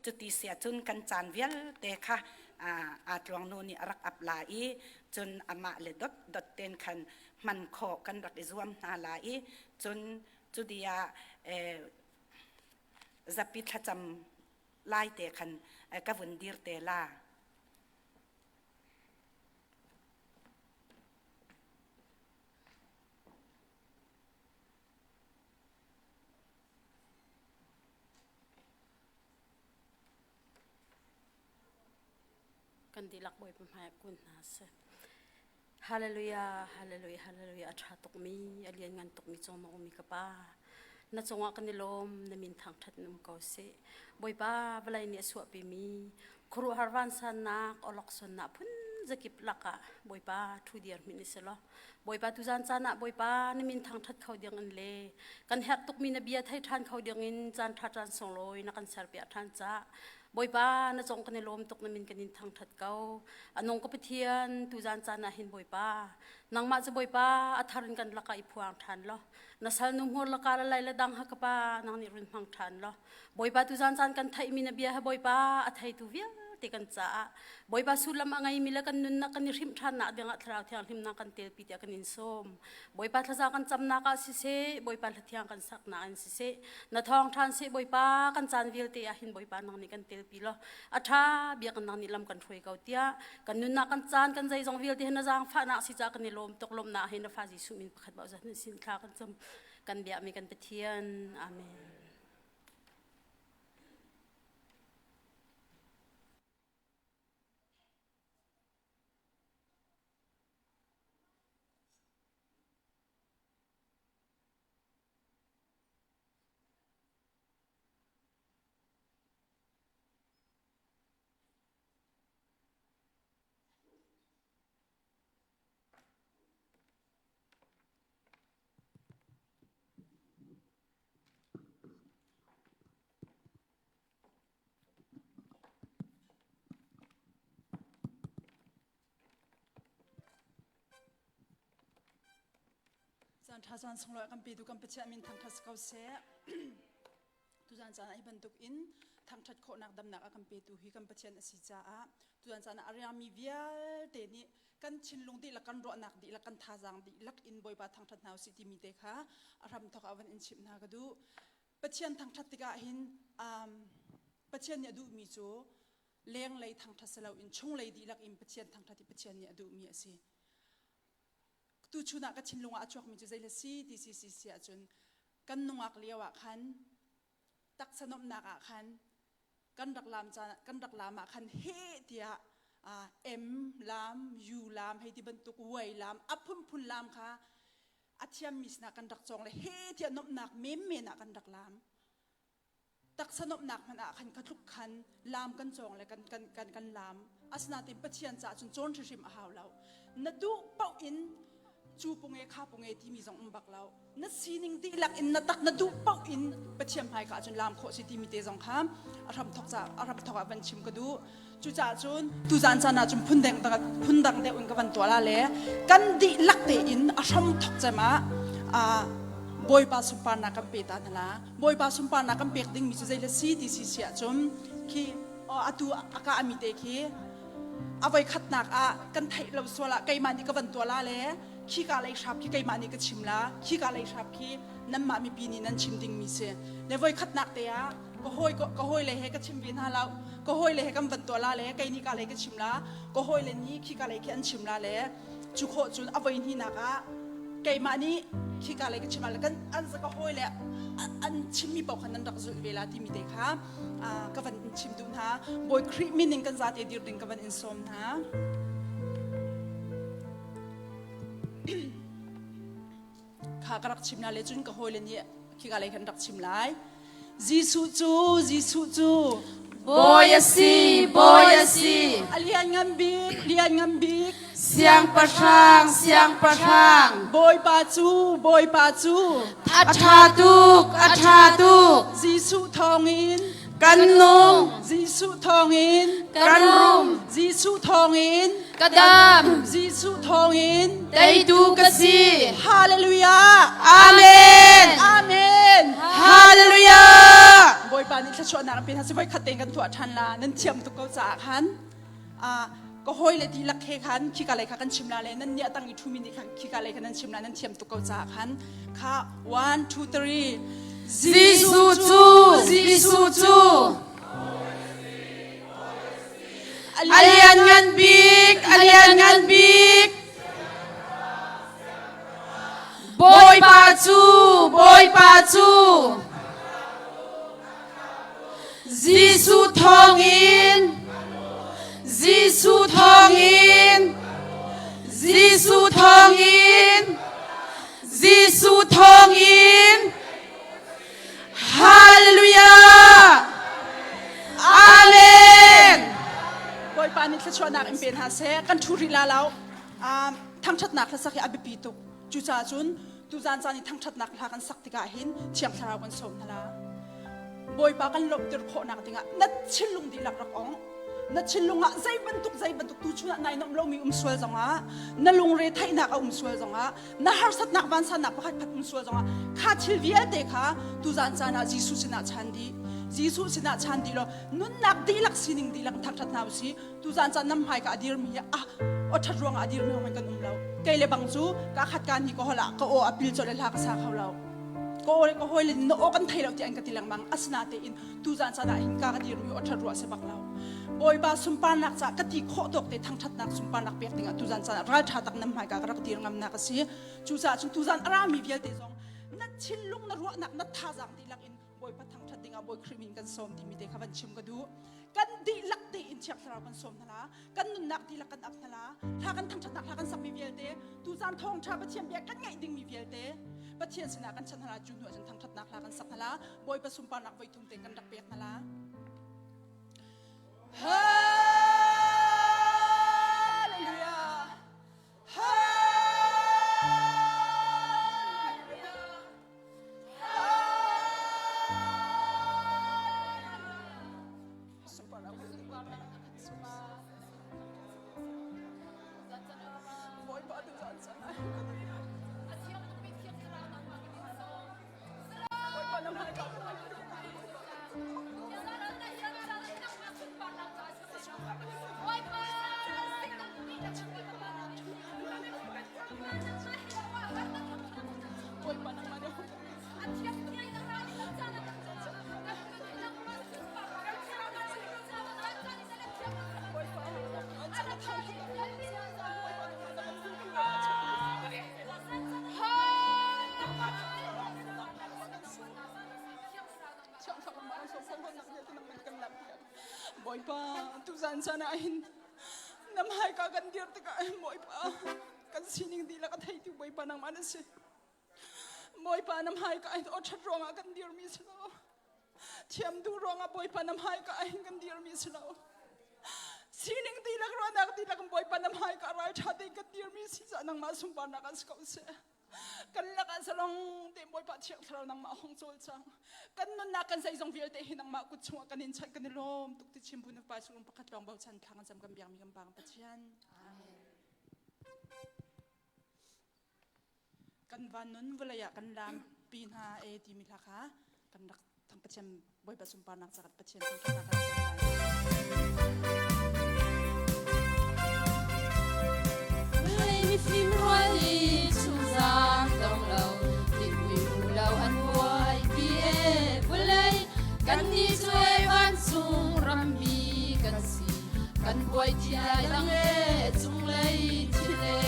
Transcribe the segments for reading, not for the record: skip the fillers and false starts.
Cuti si ahcun kan caan vialte kha aa tluang nu nih a rak ap la i cun amah le dot dot ten khan hman khawh kan rak i zuam hna la i cun cudi ah zapi thlacam lai te khan ka vun dir te la. Kan dihlak Bawipa hmaiah kun hna seh. Hallelujah, hallelujah, hallelujah. A ṭha tukmi, a lianngan tukmi cungmang ummi ka Pa. Na cungah kan i lawm, na min thangṭhat in um ko seh. Bawipa, vawlei nih a suahpimi khuaruahhar vansannak, awlokchonnak phun zakip lakah Bawipa ṭhu dir hmanh ni selaw Bawipa tuzan caan ah Bawipa na min thangṭhat kho ding in le kan herh tukmi na bia thei ṭhan kho ding in caan ṭha caan sunglawi na kan serpiak ṭhan cah Bawipa na cong kan i lawm tuk na min kan in thangṭhat ko. A nung ka Pathian tuzan caan ah hin Bawipa nangmah cu Bawipa a thar in kan lakah i phuang ṭhan law na salnu hmur laka la lai le dang ha ka pa nang nih run hmang ṭhan law Bawipa tuzan caan kan theihmi na bia he Bawipa a theitu vialte kan caah Bawipa sullam a ngeimi le kan nunnak kan i hrimh ṭhannak dingah Thlarau Thianghlimnak kan telpi tiah kan in sawm. Bawipa thlaza kan camnak ah siseh, Bawipa hlathiang kan saknak in siseh, na thawng ṭhan seh Bawipa kan caan vialte ah hin Bawipa nang nih kan telpi law a ṭha bia kan nang nih lam kan hruai ko tiah kan nunnak kan caan kan zeizong vialte hin na zaangfahnak si caah kan i lawm tuk lawmnak hi na fa Jesuh min pakhat bau zan sin thla kan cam kan biakmi kan Pathian. Amen. Caan ṭha caan sunglawi kan petu kan Pathian min thangṭhat si ko seh. Tuzan caan ah hi bantuk in thangṭhat khawhnak damnak a kan petu hi kan Pathian a si caah tuzan caan ah a riangmi vialte nih kan thinlung dihlak kan ruahnak dihlak kan thazaang dihlak in Bawipa thangṭhat hna usih timi te kha a hramthawk ah van in chimh hna ka duh. Pathian thangṭhat tikah hin um, Pathian nih a duhmi cu lenglei thangṭhat si loin chunglei dihlak in Pathian thangṭhat hi Pathian nih a duhmi a si. Tuchun ah ka thinlung ah a chuakmi cu zei le si ti si si si ahcun kan nungak lio ah khan taksa nuamhnak ah khan kan rak lam caan kan rak lam ah khan heh tiah M lam U lam hei ti bantuk Y lam a phunphun lam kha a thiammi sinah kan rak cawng le heh tiah nuamhnak menmen ah kan rak lam taksa nuamhnak hmanh ah khan ka tluk khan lam kan cawng le kan kan kan kan lam asinain Pathian caah cun cawn hrimhrim a hau lo na duh paoh in cu punge kha punge timi zong um bak lo na sining dihlak in na tak na duh paoh in Pathian hmaika ah cun lam khawh si timi te zong kha a hram thok ca a hram thok ah van chim ka duh cucaah cun tuzan caan ah cun phundang phundang deuh in ka van tuah la le kan dihlak tein a hram thok cem ah Bawipa sunparnak kan pe ta hna la Bawipa sunparnak kan pek dingmi cu zei le si ti si si ahcun khi atu a ka ami te khi a voi khatnak ah kan theih lo sual ah keimah nih ka van tuah la le khika lei hrap khi keimah nih ka chim la khika lei hrap khi nanmah mipi nih nan chim dingmi si le voi khatnak te ah ka hawi ka hawi le he ka chim ve hna lo ka hawi le he kan van tuah la le kei nih ka lei ka chim la ka hawi le nih khika lei khi an chim la le cu khawh cun a voi hnihnak ah keimah nih khika lei ka chim le kan an ka hawi le an chimmi paoh kha nan rak zulh ve la timi te kha ka van in chim duh hna Bawi Khrih min in kan zate dir ding ka van in sawm hna kha ka rak chim la le cun ka hawi le nih khika lei khan rak chim lai Jesuh cu Jesuh cu Bawi a si, Bawi a si. A lianngan bik, lianngan bik. Siangpahrang, siangpahrang. Bawipa cu, Bawipa cu. A ṭha tuk, a ṭha tuk. Jesuh thawngin. Kan nung. Jesuh thawngin. Kan rum. Jesuh thawngin. Ka dam. Jesuh thawngin. Teitu ka si. Hallelujah. Amen. Amen. Hallelujah. Bawipa nih thluachuahnak an pe hna si voi khat tein kan tuah ṭhan la nan thiam tuk ko caah khan ka hawi le dihlak he khan khika lei kha kan chim la le nan nih a tang i ṭhumi nih khan khika lei kha nan chim la nan thiam tuk ko caah khan kha one two three Jesuh cu Jesuh cu a lianngan bik a lianngan bik Bawipa cu Bawipa cu Jesuh thawngin Jesuh thawngin Jesuh thawngin Jesuh thawngin Hallelujah Amen Bawipa nih thluachuahnak in pe hna seh kan ṭhu rih la lo thangṭhatnak hlasak hi a biapi tuk cucaah cun tuzan caan i thangṭhatnak hla kan sak tikah hin Thiang Thlarau kan sawm hna la Bawipa kan lawmhter khawhnak dingah na thinlung dihlak rak ong na thinlung ah zei bantuk zei bantuk tu chungah nai nuamh lomi um sual zongah na lungre theihnak a um sual zongah na harsatnak vansannak pakhat khat um sual zongah kha thil vialte kha tuzan caan ah Jesuh sinah chan dih Jesuh sinah chan dih law nunnak dihlak sining dihlak thangṭhat hna usih tuzan caan nam hmai ka a dirmi hi ah aw ṭhat ruangah a dirmi hong kan um lo kei le bang cu ka khat ka ni ka hol ah ka aw a pil colh le hla ka sa kho lo ka aw le ka hawi le na aw kan thei lo ti an ka ti lengmang asinatein tuzan caan ah hin ka ka dirmi aw ṭhat ruah si bak lo Bawipa sunparnak ca ka ti khawh tawk te thangṭhatnak sunparnak pek dingah tuzan caan ah ralṭha tak nam hmai ka ka rak dir ngamnak a si cucaah cun tuzan a rami vialte zong na thinlung na ruahnak na thazaang dihlak in Bawipa thangṭhat dingah Bawi Khrih min kan sawm timi te kha van chim ka duh. Kan dihlak tein Thiang Thlarau kan sawm hna la, kan nunnak dihlak kan ap hna la, hla kan thangṭhatnak hla kan sakmi vialte, tuzaan thawngṭha Pathian bia kan ngaih dingmi vialte, Pathian sinah kan chan hna la, cu hnu ahcun thangṭhatnak hla kan sak hna la, Bawipa sunparnak voi thum te kan rak pek hna la. Hallelujah! Hallelujah! Bawipa tuzan caan ah hin na hmaika kan dir tikah Bawipa kan sining dihlak a theitu Bawipa nangmah na si. Bawipa na hmaika hin aw ṭhat ruangah kan dirmi si lo. Thiam duh ruangah Bawipa na hmaika hin kan dirmi si lo. Sining dihlak ruahnak dihlak Bawipa na hmaika ralṭha tein kan dirmi si caah nangmah sunparnak ah si ko seh. Kan lakah zalong tein Bawipa Thiang Thlarau nangmah hong cawl cang. Kan nunnak kan zeizong vialte hi nangmah kut chungah kan in chanh kan i lawm tuk ti chim bu na pa sulung pakhat lawng bochan thla kan cam kan biakmi kan Pa Pathian. Amen. Kan van nun vawlei ah kan lam pi hna e timi hla kha kan rak thang Pathian Bawipa sunparnak ca Pathian thangṭhatnak kan ser lai. Vawlei mifim rual i chungzang dong lo tinhmi hmu lo an buai pi e vawlei kan nih cu e vancung rammi kan si kan buai ti lai dang e cunglei thil e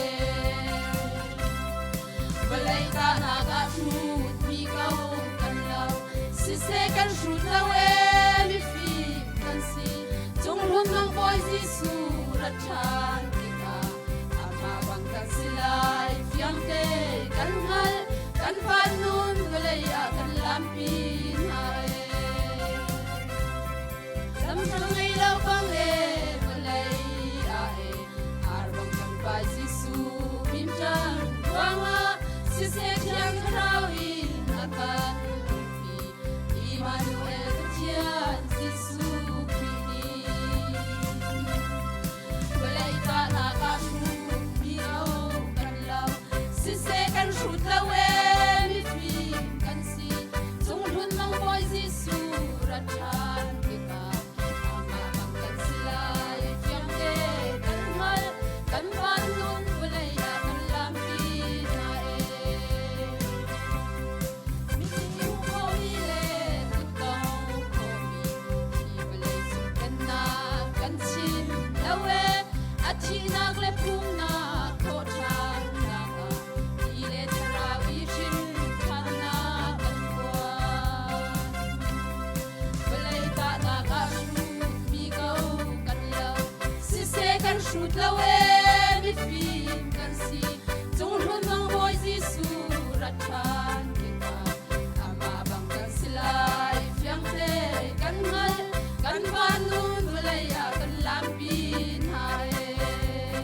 vawlei tahnak ah hrut mi ko kan lo siseh kan hrut lo e mifim kan si cunghlun nang bawi Jesuh rat ṭhan tikah amah bang kan si lai fiangte kan hngal kan van nun vawlei ah kan lampi hna e Lamhlang ngei lo bang e vawlei ah e ar bang kan pai Jesuh mimṭang ruangah siseh thiang thlarau in a kan umpi Immanuel Pathian Jesuh Khrih nih vawlei tahnak ah hrut mi o kan lo siseh kan hrut lo e mifim kan si cunghlun mang bawi Jesuh. hrut lo ee mifim kan si. Cunghlun mang Bawi Jesuh rat ṭhan tikah amah bang kan si lai. Fiangte kan hngalh, kan van nun vawlei ah kan lampi hna ee.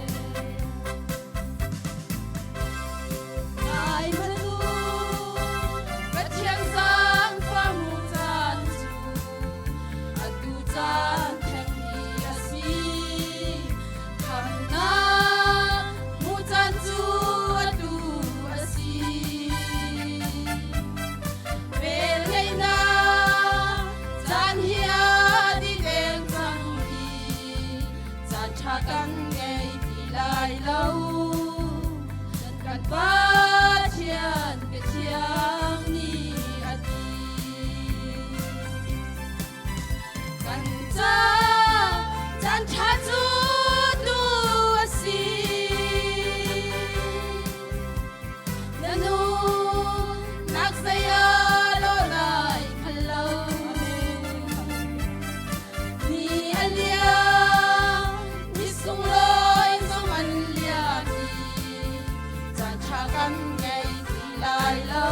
Ngai hmanh u, Pathian zaangfah hmu caan cu atu caan theng hi a si. Khamnak hmuh caan cu atu a si. Velngeihnak caan hi a dih deng cang i caan ṭha kan ngei ti lai lo. Kan Pathian Biathiang nih a ti. Kan ca caan ṭha cu tu a si. Na nu nak zei ah lawh lai hngal lo. Ni a liam, ni sunglawi zong an liam i caan ṭha kan ngei ti lai lo.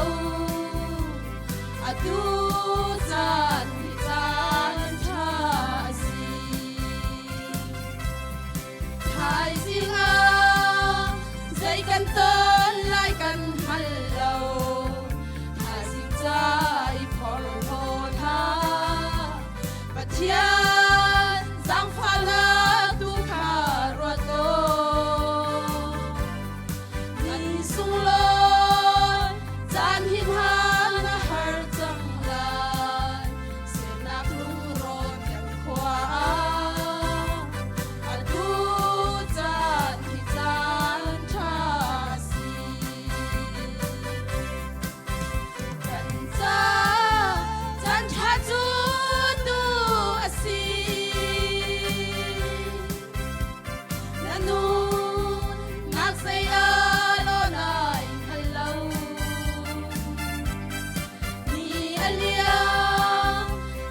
Atu caan hi caan ṭha a si. Thaizing ah zei kan ton lai kan hngal lo. Thaizing ca i phorhlaw hlah. Pathian zaangfahnak tu kha ruat aw. Ni sunglawi caan hi hna na har cang lai. Sernak lungrawn kan khua ah atu caan hi caan ṭha a si. Kan ca caan ṭha cu tu a si. Na nu nak zei ah law nai hngal lo. Ni a liam,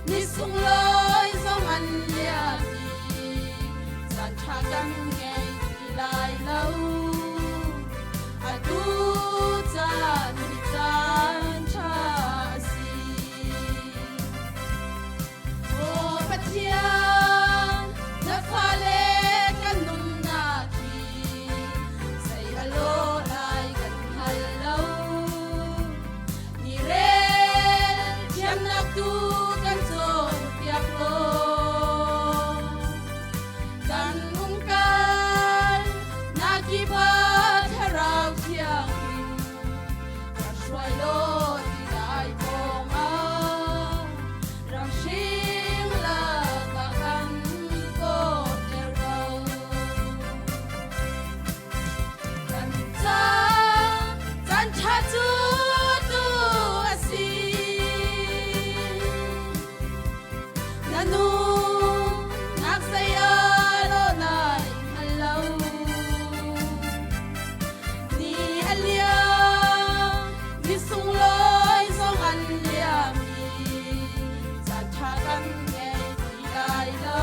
ni sunglawi zong an liam i caan ṭha kan ngei ti lai lo. Atu caan hi caan ṭha a si. Aw Pathian, na fale kan nunnak hi zei a lawh lai kan hngal lo. Ni rel thiamnak tu kan cawnpiak law. Kan umkal nakip ah Thlarau Thianghlim kan hruai law ti lai pawng ah ramhring lakah kan kawter ko. Kan ca caan ṭha cu tu a si. Na nu nak zei ah lawh nai hngal lo. Ni a liam, ni sunglawi zong an liam i caan ṭha kan ngei ti lai lo.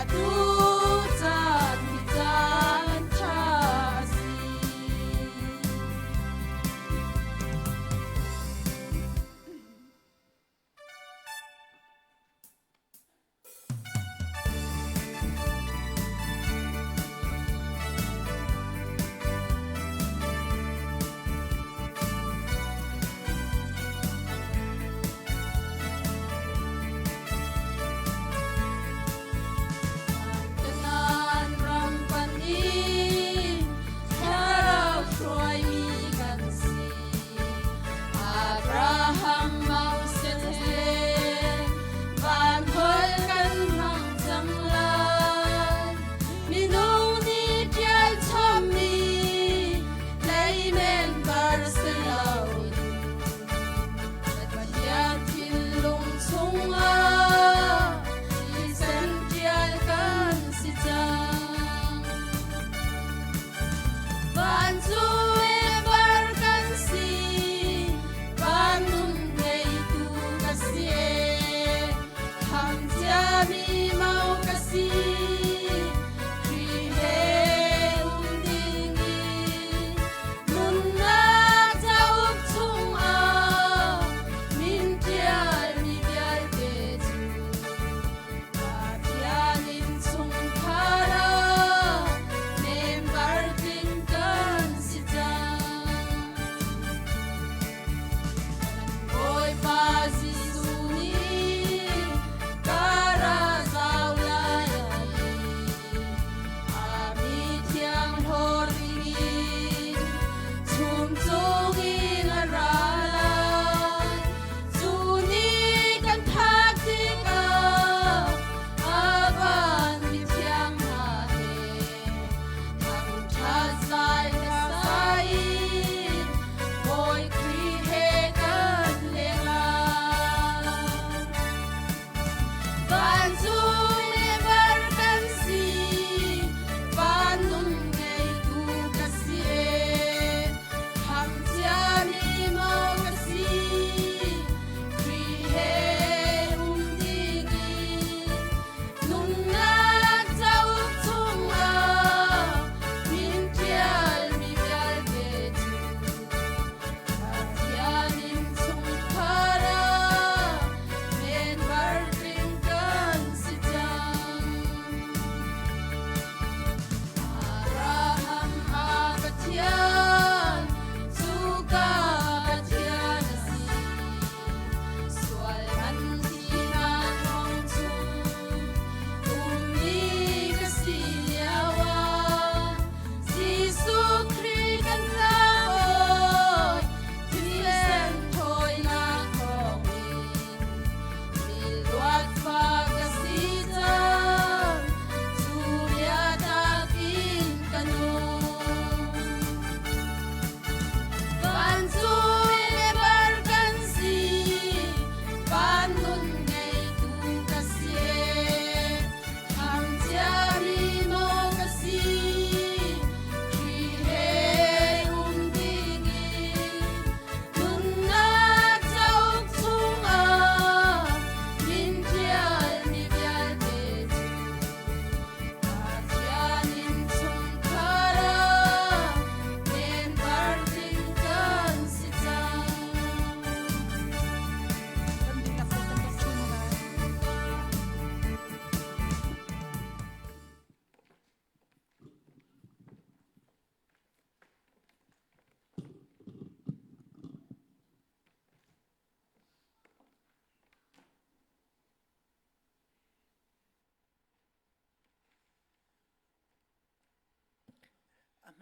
Atu caan hi caan ṭha a si. Kanaan ram pan in thlarau hruaimi kan si. Abraham Moses he van hol kan hmang cang lai. Minung nih ṭial chommi leimen bar si loin Pathian thinlung chungah thisen ṭial kan si cang. Vancung le bar kan si, van nun ngeitu ka si e. Kham ciami mau ka si,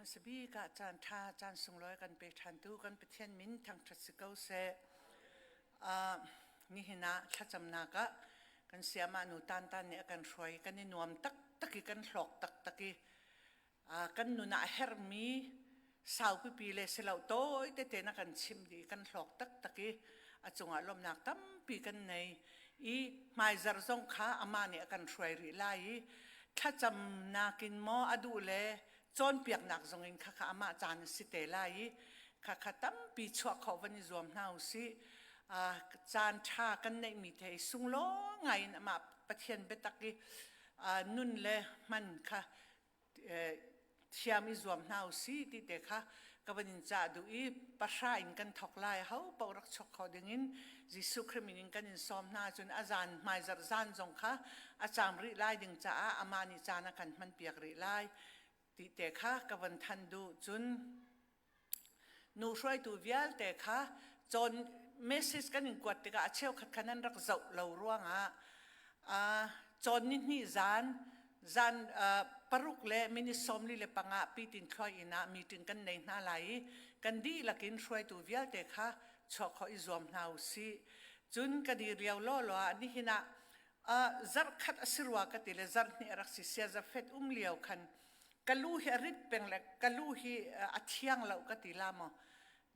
Hmasa bik ah caan ṭha, caan sunglawi kan pe ṭhantu kan Pathian min thangṭhat si ko seh. Uh, nihin ah thlacamnak ah kan siamah nu tan tan nih a kan hruai kan i nuam taktak i kan hlawk taktak i uh, kan nun ah a herhmi saupipi le silo tawi tete na kan chim dih kan hlawk taktak i a cungah lawmnak tampi kan nei i hmaizarh zong kha amah nih a kan hruai rih lai i thlacamnak in maw a duh le cawnpiaknak zong in khakha amah caan a si te lai i khakha tampi chuah khawh van i zuam hna u sih. Caan ṭha kan neihmi te i sunglaw ngai in amah Pathian biatak i nun le hman kha thiam i zuam hna u sih ti te kha ka van in cah duh i pahra in kan thok lai ho paoh rak chok kho ding in Jesuh Khrih min in kan in sawm hna cun a zan hmaizarh zan zong kha a caam rih lai ding caah amah nih caan a kan hman piak rih lai ti te kha ka van than duh cun Nu hruaitu vialte kha cawn message kan in kuat tikah a cheukhat kha nan rak zoh lo ruangah cawn ni hnih zan zan paruk le minute 45 pitin thloi inn ah meeting kan nei hna lai i kan dihlak in hruaitu vialte kha chuah khawh i zuam hna u sih. Cun ka dir lio law law ah nihin ah zarh khat a si rua ka ti le zarh hnih a rak si sia zafet um lio khan ka lu hi a rit peng le ka lu hi a thiang lo ka ti la maw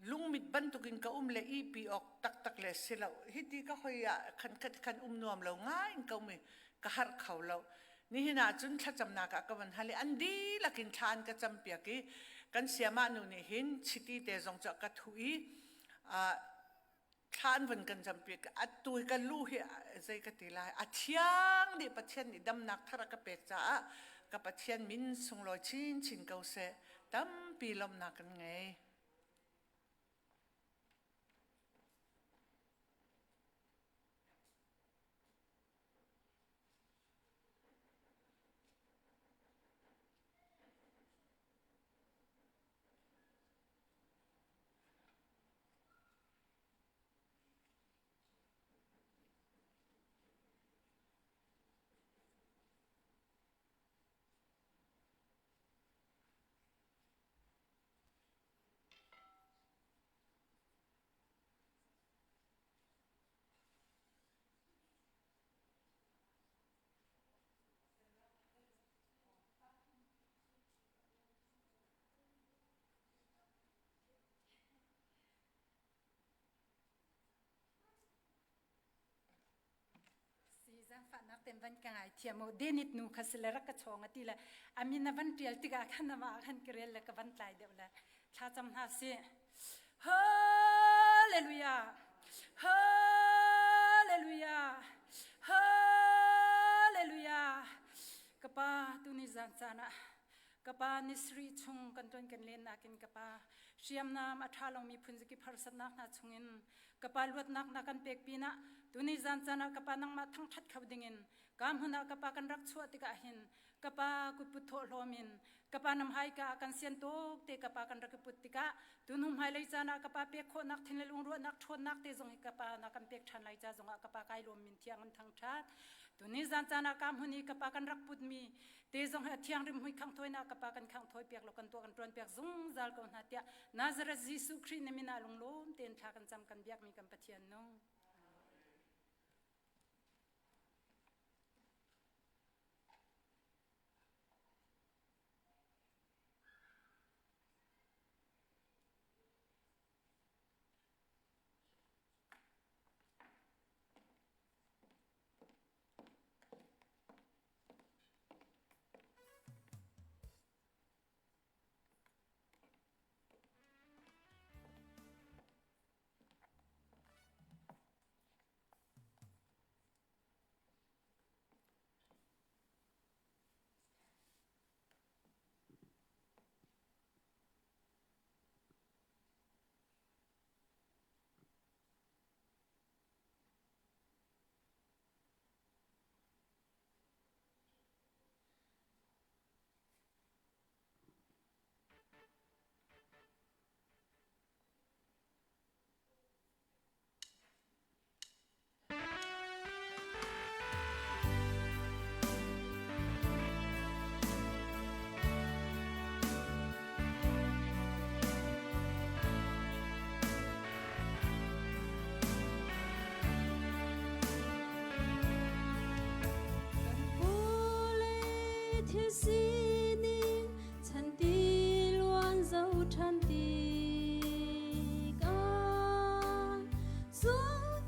lungmit bantukin ka um le ipi awk taktak le si lo hiti ka hoi ah khan khat khan um nuam lo ngai in ka um i ka harh kho lo nihin ah cun thlacamnak ah ka van hal i an dihlak in thla an ka campiak i kan siamah nu nih hin chiti te zong cu ka thuh i thla an van kan campi atu hi ka lu hi zei ka ti lai a thiang dih Pathian nih damnak thar a ka pek caah ka Pathian min sunglawi chinchin ko seh tampi lawmhnak kan ngei. Si zaangfahnak ten van ka ngai thiam u denit nu kha sile rak ka chawng ati le amin a van tial tikah khan ama khan ka rel le ka van tlai deuh le thla cam hna si Hallelujah Hallelujah Hallelujah ka pa tuni zan caan ah Ka pa nisri chung kan tuan kan len nakin ka pa hriamnam a ṭha lomi phunzakip harsatnak hna chungin ka pa luatnak na kan pek pinah tuni zan caan ah ka pa nangmah thangṭhat kho dingin ka hmun ah ka pa kan rak chuah tikah hin ka pa kutput thawh hlawm in ka pa nam hai ka kan sian tuk te ka pa kan rak i put tikah tunu hmailei caan ah ka pa pek khawhnak thin le lungruahnak ṭhawnnak te zong hi ka pa na kan pek ṭhan lai ca zongah ka pa kai lawm min thiang in thangṭhat tuni zan caan ah ka hmun i ka pa kan rak putmi Te zong hi a thiang rimhmui khanghthawinak ka pa kan khanghthawi piak lo kan tuah kan tuan piak zungzal ko hna tiah Nazareth Jesuh Khrih na min ah lunglawm tein thla kan cam kan biakmi kan Pathian nung. Thil sining chan tiluan zoh ṭhan tikah Zung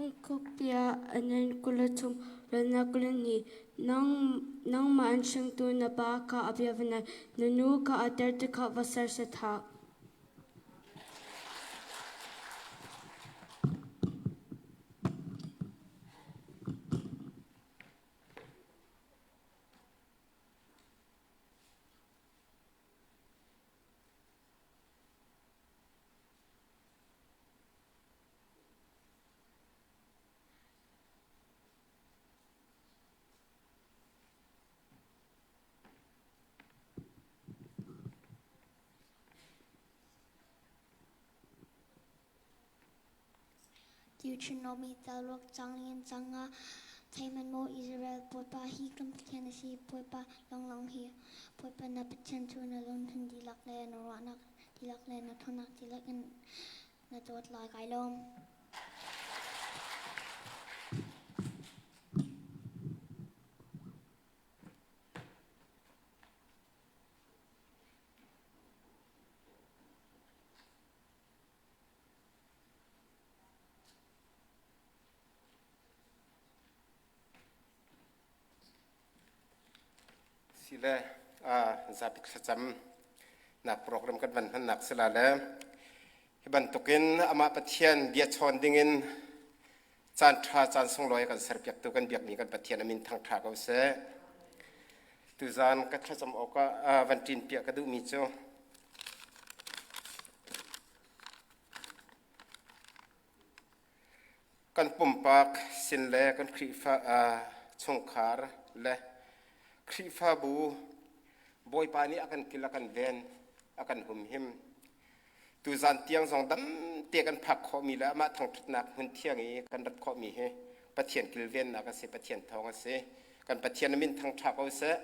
Phungthlukbia anan 23 ralnak 22 Nangmah an hringtu na pa kha a bia va nai, na nu kha a ter tikah va sersiat hlah. Deuteronomy cauk cang in cang ah Theiman maw Israel Bawipa hi kan Pathian a si Bawipa lawnglawng hi Bawipa na Pathian cu na lungthin dihlak le na ruahnak dihlak le na ṭhawnnak dihlak in na dawt lai kai lawm. Sile zapi thlacam nak program kan van hmannak sila le hi bantukin amah Pathian bia chawn dingin caan ṭha caan sunglawi kan serpiaktu kan biakmi kan Pathian a min thangṭha ko seh. Tuzaan ka thlacam awkah van ṭin piah ka duhmi cu Kan pumpak sin le kan Khrihfa chungkhar le Khrihfabu Bawipa nih a kan kil a kan ven a kan humhim. Tuzan tiang zong dam te kan phak khawhmi le amah thangṭhatnak hmun thiang i kan rat khawhmi hi Pathian kilvennak a si, Pathian thawng a si. Kan Pathian a min thangṭha ko seh.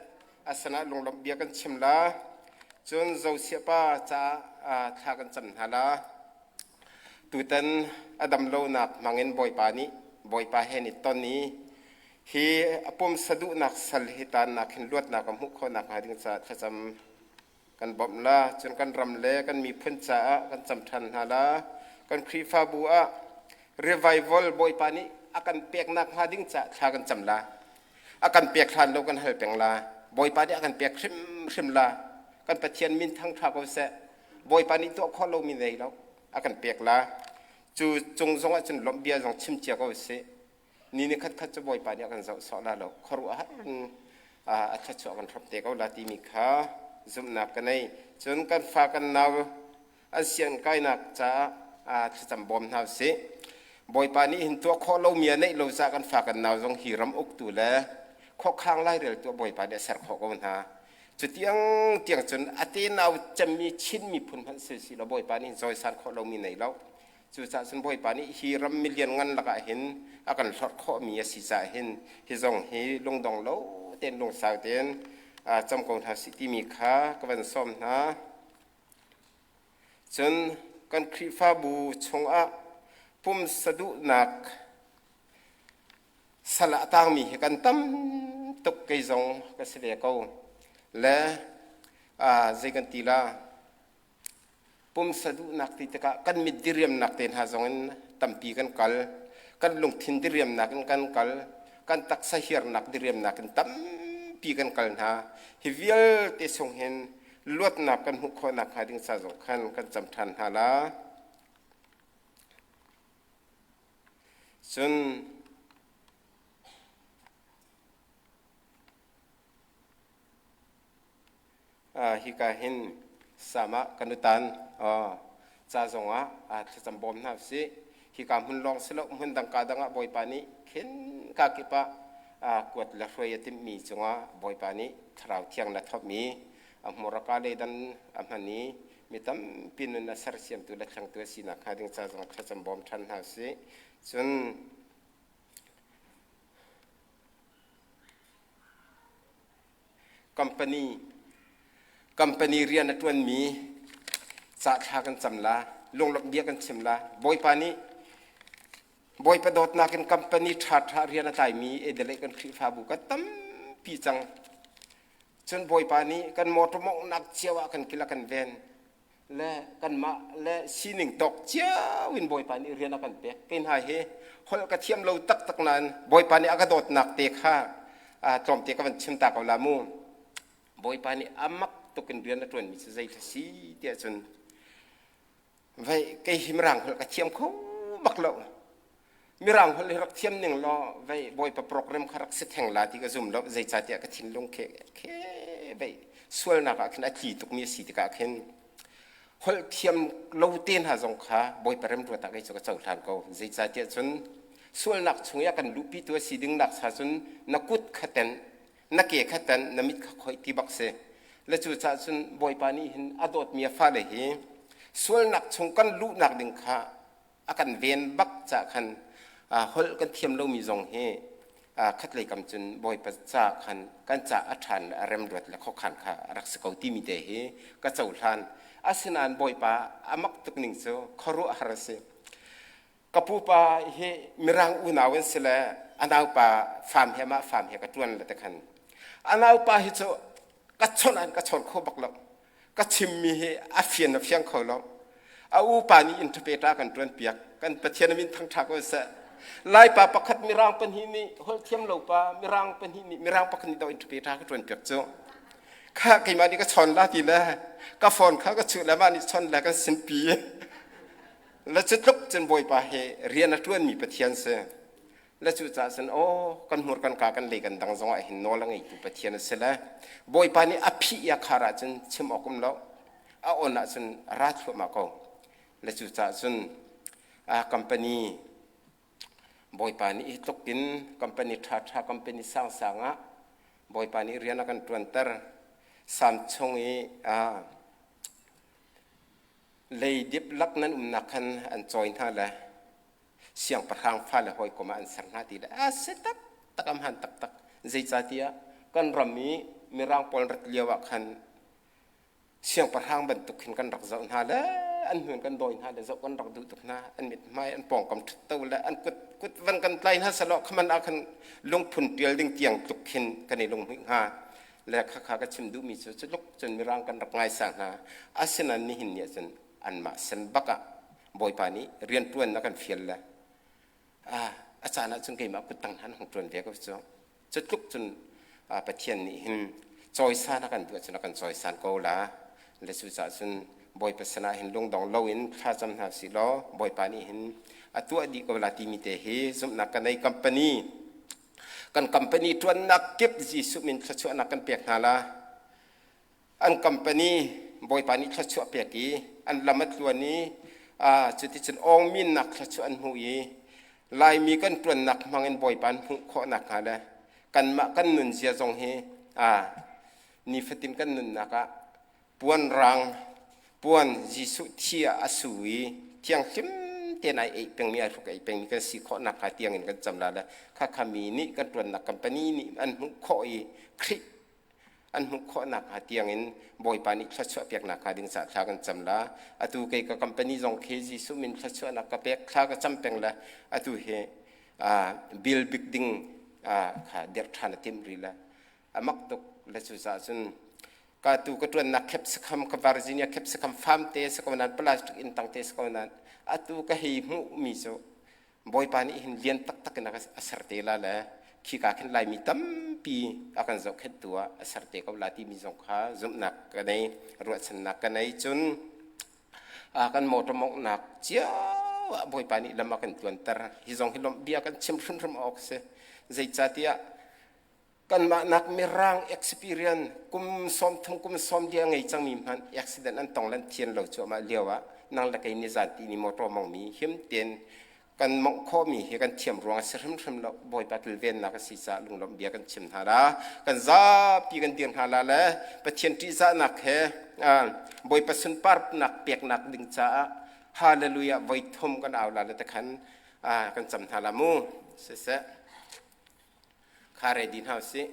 A sinah lunglawmh bia kan chim la. Cun Josiah pa caah thla kan cam hna la. Tutan a dam lonak hmangin Bawipa nih Bawipa he ni ton i hi a pumsa duhnak sal hi tannak hin luatnak a hmuh khawhnak hnga ding caah thlacam kan bawmh la. Cun kan ram le kan miphun caah kan cam ṭhan hna la. Kan Khrihfabu ah revival Bawipa nih a kan peknak hnga ding caah thla kan cam la. A kan pek hlan lo kan hal peng la. Bawipa nih a kan pek hrimhrim la. Kan Pathian min thangṭha ko seh. Bawipa nih tuah khawh lomi nei lo a kan pek la. Cu cung zong ah cun lawmh bia zong chim cia ko sih. Ni ni khat khat cu Bawipa nih a kan zoh sawh la lo. Khuaruahhar in a thluachuah kan hrawm te ko la timi kha zumhnak ka nei. Cun kan fa kan nau an sianginn kainak caah thlacam bawm hna usih. Bawipa nih hin tuah khawh lomi a neih lo caah kan fa kan nau zong hi ram uktu le khuakhang laireltu Bawipa nih a ser khawh ko hna. Cu tiang tiang cun a tenau cemmi Chin miphun hmanh si si law Bawipa nih cawisan khawh lomi nei lo. Cucaah cun Bawipa nih hi ram milian ngan lakah hin a kan hlorh khawhmi a si caah hin hi zong hi lungdong lo tein lungsau tein cam ko hna sih timi kha ka van sawm hna. Cun kan Khrihfabu chungah pumsa duhnak sal ah a tangmi hi kan tam tuk kei zong ka si ve ko. Le zei kan ti la pumsa duhnak ti tikah kan mit diriamnak te hna zong in tampi kan kal kan lungthin diriamnak in kan kal kan taksa hiarnak diriamnak in tampi kan kal hna hi vialte chung hin luatnak kan hmuh khawh nakhnga ding ca zong khan kan cam ṭhan hna la. Cun hika hin sam ah kan utan ca zongah thlacam bawm hna usih. Hika hmun lawng si lo hmun dang ka dang ah Bawipa nih khin ka kip ah kuat le hruai a timhmi cungah Bawipa nih Thlarau Thiang le thawhmi a hmuraka leidan a hman i mi tampi nun a sersiamtu le thlengtu a sinak hnga ding ca zong thlacam bawm ṭhan hna usih. Cun company company rian a ṭuanmi ca thla kan cam la lunglawmh bia kan chim la Bawipa nih Bawipa dawtnak in company ṭhaṭha rian a tlaimi Adelaide kan Khrihfabu kan tampi cang. Cun Bawipa nih kan motor mawnghnak cio ah kan kil a kan ven. Le kanmah le sining tawk cio in Bawipa nih rian a kan pek. Kei hna hi holh ka thiam lo taktak nain Bawipa nih a ka dawtnak te kha tlawmte ka van chim ta ko la mu. Bawipa nih a mak tuk in rian a ṭuanmi cu zei thla si tiah cun vei kei hi mirang holh ka thiam kho bak lo. Mirang holh hi rak thiam ning law vei Bawipa program kha rak si theng la ti ka zum lo. Zeicahtiah ka thinlung khe khe vei sualnak ah khin a tli tukmi a si tikah khin holh thiam lo te hna zong kha Bawipa remruat ah kei cu ka cohlan ko. Zeicahtiah cun sualnak chung i a kan luhpitu a si ding nak cha cun na kut kha tenh, na ke kha tenh, na mit kha khoih ti bak si. Le cucaah cun Bawipa nih hin a dawtmi a fale hi sualnak chung kan luhnak ding kha a kan ven bak cah khan holh kan thiam lomi zong hi khatlei kam cun Bawipa ca khan kan ca a ṭhan le a remruat le khuakhan kha a rak si ko timi te hi ka cohlan. Asinain Bawipa a mak tuk ning cu khuaruahhar a si. Ka pupa hi Mirang unau an si le a naupa farm he mah farm he ka ṭuan le te khan a naupa hi cu ka chawnh an ka chawn kho bak lo. Ka chimmi hi a fian a fiang kho lo. A upa nih interpreter kan ṭuan piak. Kan Pathian min thangṭha ko seh. Laipa pakhat Mirang pahnih nih holh thiam lo pa Mirang pahnih nih Mirang pakhat nih do interpreter ka ṭuan piak cu. Kha keimah nih ka chawn la ti le ka phone kha ka chuh le mah nih chawn le kan sinpi. Le cu tluk cun Bawipa he rian a ṭuanmi Pathian si. Le cucaah cun aw kan hmur kan ka kan lei kan dang zongah hin nawl a ngeitu Pathian a si le Bawipa nih a phih i a khar ahcun chim awk um lo, a on ahcun a ra thluahmah ko. Le cucaah cun a company Bawipa nih hi tluk in company ṭhaṭha company sangsang ah Bawipa nih rian a kan ṭuanter. Sam chung i leidip lak nan umnak khan an cawi hna le siangpahrang fale hawikom ah an ser hna ti le a si taktak, a hmaan taktak. Zeicahtiah kan ram i Mirang pawl rat lio ah khan siangpahrang bantuk khin kan rak zoh hna le an hnu kan dawi hna le zoh kan rak duh tuk hna. An mithmai, an pawngkam ṭhutto le an kut kut van kan tlai hna selaw khaman ah khan lungphun ṭial ding tiang tluk khin kan i lunghmuih hnga. Le khakha ka chim duhmi cu culuk cun Mirang kan rak ngaisang hna. Asinain nihin ni ahcun anmah sen bak ah Bawipa nih rianṭuan a kan fial le a caan ah cun keimah kuttang hna hong ṭuan ve ko cu. Cu tluk cun Pathian nih hin cawisan a kan duh ahcun a kan cawisan ko la. Le cucaah cun Bawipa sinah hin lungdong loin thlacam hna usih law Bawipa nih hin a tuah dih ko la timi te hi zumhnak ka nei. Company kan company ṭuannak kip Jesuh min thluachuahnak kan pek hna la. An company Bawipa nih thluachuah pek i an lam a tluan i cuticun awngminnak thluachuah an hmuh i Laimi kan ṭuannak hmangin Bawipa an hmuh khawh nakhnga le kanmah kan nunzia zong hi nifatin kan nunnak ah puan rang puan Jesuh thi ah a su i thianghlim tein ai eih pengmi, ai hruk eih pengmi kan si khawh nakhnga tiangin kan cam la le khakha mi nih kan ṭuannak company nih an hmuh khawh i Khrih an hmuh khawh nakhnga tiangin Bawipa nih thluachuah pek nakhnga ding caah thla kan cam la. Atu kei ka company zong khi Jesuh min thluachuahnak ka pek, thla ka cam peng le atu hi bill bik ding kha dirh ṭhan a timh rih le a mak tuk le cucaah cun ka tu ka ṭuannak khepsakham ka Virginia khepsakham farm te si ko nain plastic inn tang te si ko nain atu ka hei hmuhmi cu Bawipa nih hin lian taktak in a ser te la le khika khin Laimi tampi a kan zohkhenhtu ah a ser te ko la timi zong kha zumhnak ka nei, ruahchannak ka nei. Cun kan motor mawnghnak cio ah Bawipa nih lam a kan tluanter. Hi zong hi lawmh bia kan chim hrimhrim awk a si. Zeicahtiah kanmah nak Mirang experience kum 30 kum 40 a ngei cangmi hmanh accident an tong lan thian lo cuahmah lio ah nang le kei nizan ti ni motor mongmi him tein kan mongh khawhmi hi kan thiam ruang a si hrimhrim lo. Bawipa kilvennak a si caah lunglawmh bia kan chim hna la, kan zapi kan dir hna la le Pathian ṭihzahnak he Bawipa sunparnak peknak ding caah hallelujah voi thum kan au la le te khan kan cam hna la mu. Siseh, kha ready hna usih.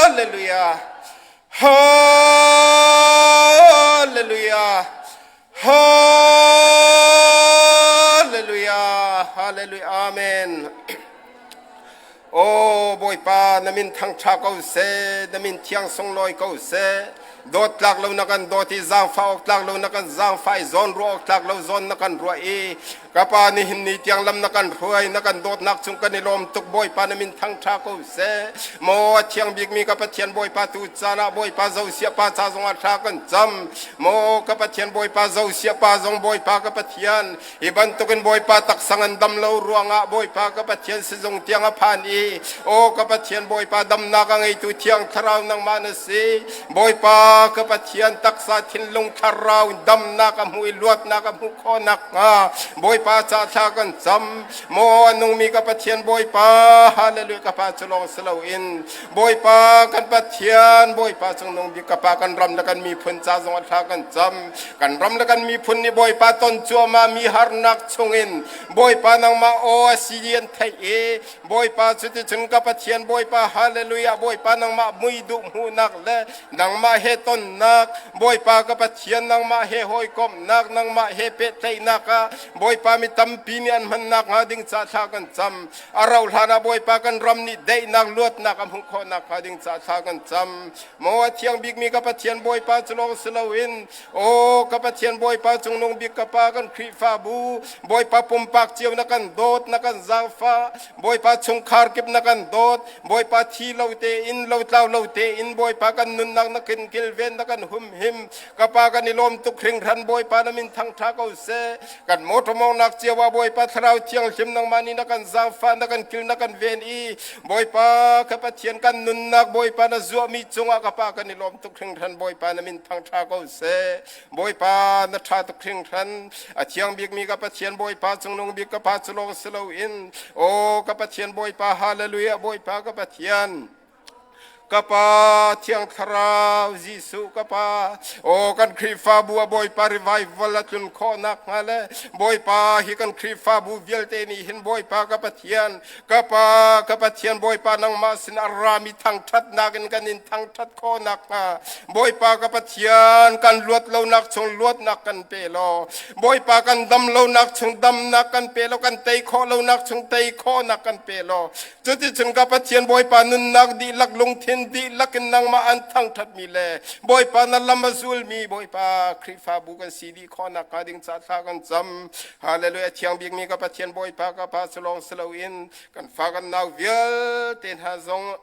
Hallelujah, Hallelujah, Hallelujah, Hallelujah, Amen. O Bawipa, na min thangṭha ko seh, na min thiang sunglawi ko seh. Dawt tlak lo na kan dawt i zaangfah awk tlak lo na kan zaangfah i zawn ruah awk tlak lo zawn na kan ruah i ka pa nihin ni tiang lam na kan hruai na kan dawtnak cung kan i lawm tuk. Bawipa na min thangṭha ko seh. Maw a thiang bikmi ka Pathian Bawipa, tu caan ah Bawipa Josiah pa ca zongah thla kan cam. Maw ka Pathian Bawipa, Josiah pa zong Bawipa ka Pathian, hi bantukin Bawipa taksang an dam lo ruangah Bawipa ka Pathian sizung tiang a phan i aw ka Pathian Bawipa, damnak a ngeitu Thiang Thlarau nangmah na si. Bawipa ka Pathian, taksa thinlung thlarau damnak a hmu i luatnak a hmuh khawh nakhnga Bawipa ca thla kan cam. Maw a nungmi ka Pathian Bawipa, hallelujah, ka Pa cu lawng si loin Bawipa kan Pathian Bawipa cungnung bik ka Pa, kan ram le kan miphun ca zong a thla kan cam. Kan ram le kan miphun nih Bawipa ton cuahmah mi harnak chungin Bawipa nangmah aw a si an theih i Bawipa cuticun ka Pathian Bawipa, hallelujah, Bawipa nangmah mui duh hmuhnak le nangmah he tonnak, Bawipa ka Pathian nangmah he hawikomhnak, nangmah he pehtlaihnak ah Bawipa mi tampi nih an hmannak hnga ding ca thla kan cam. A rauh hlan ah Bawipa kan ram nih daihnak luatnak a hmuh khawhnak hnga ding ca thla kan cam. Maw a thiang bikmi ka Pathian Bawipa cu lawng si loin aw ka Pathian Bawipa cungnung bik ka Pa, kan Khrihfabu Bawipa pumpak cio na kan dawt na kan zaangfah. Bawipa chungkhar kip na kan dawt. Bawipa thi lo tein lotlau lo tein Bawipa kan nunnak na kan kilven na kan humhim. Ka Pa kan i lawm tuk hringhran. Bawipa na min thangṭha ko seh. Kan motor mawngnak cio ah Bawipa Thlarau Thianghlim nangmah nih na kan zaangfah na kan kil na kan ven i Bawipa ka Pathian kan nunnak Bawipa na zuahmi cungah ka Pa kan i lawm tuk hringhran. Bawipa na min thangṭha ko seh. Bawipa na ṭha tuk hringhran. A thiang bikmi ka Pathian Bawipa cungnung bik ka Pa cu lawng si loin aw ka Pathian Bawipa, hallelujah, Bawipa ka Pathian ka Pa Thiang Thlarau Jesuh ka Pa, aw kan Khrihfabu a Bawipa revival a tlun khawhnak hnga le Bawipa hi kan Khrihfabu vialte nih hin Bawipa ka Pathian ka Pa ka Pathian Bawipa nangmah sin a rami thangṭhatnak in kan in thangṭhat khawhnak hnga Bawipa ka Pathian kan luat lonak chung luatnak kan pe law, Bawipa kan dam lonak chung damnak kan pe law, kan tei khawh lonak chung tei khawhnak kan pe law, cuticun ka Pathian Bawipa nunnak dihlak lungthin dihlak in nangmah an thangṭhatmi le Bawipa na lam a zulmi Bawipa Khrihfabu kan si dih khawhnak hnga ding ca thla kan cam. Hallelujah. Thiang bikmi ka Pathian Bawipa ka Pa cu lawng si loin kan fa kan nau vialte hna zong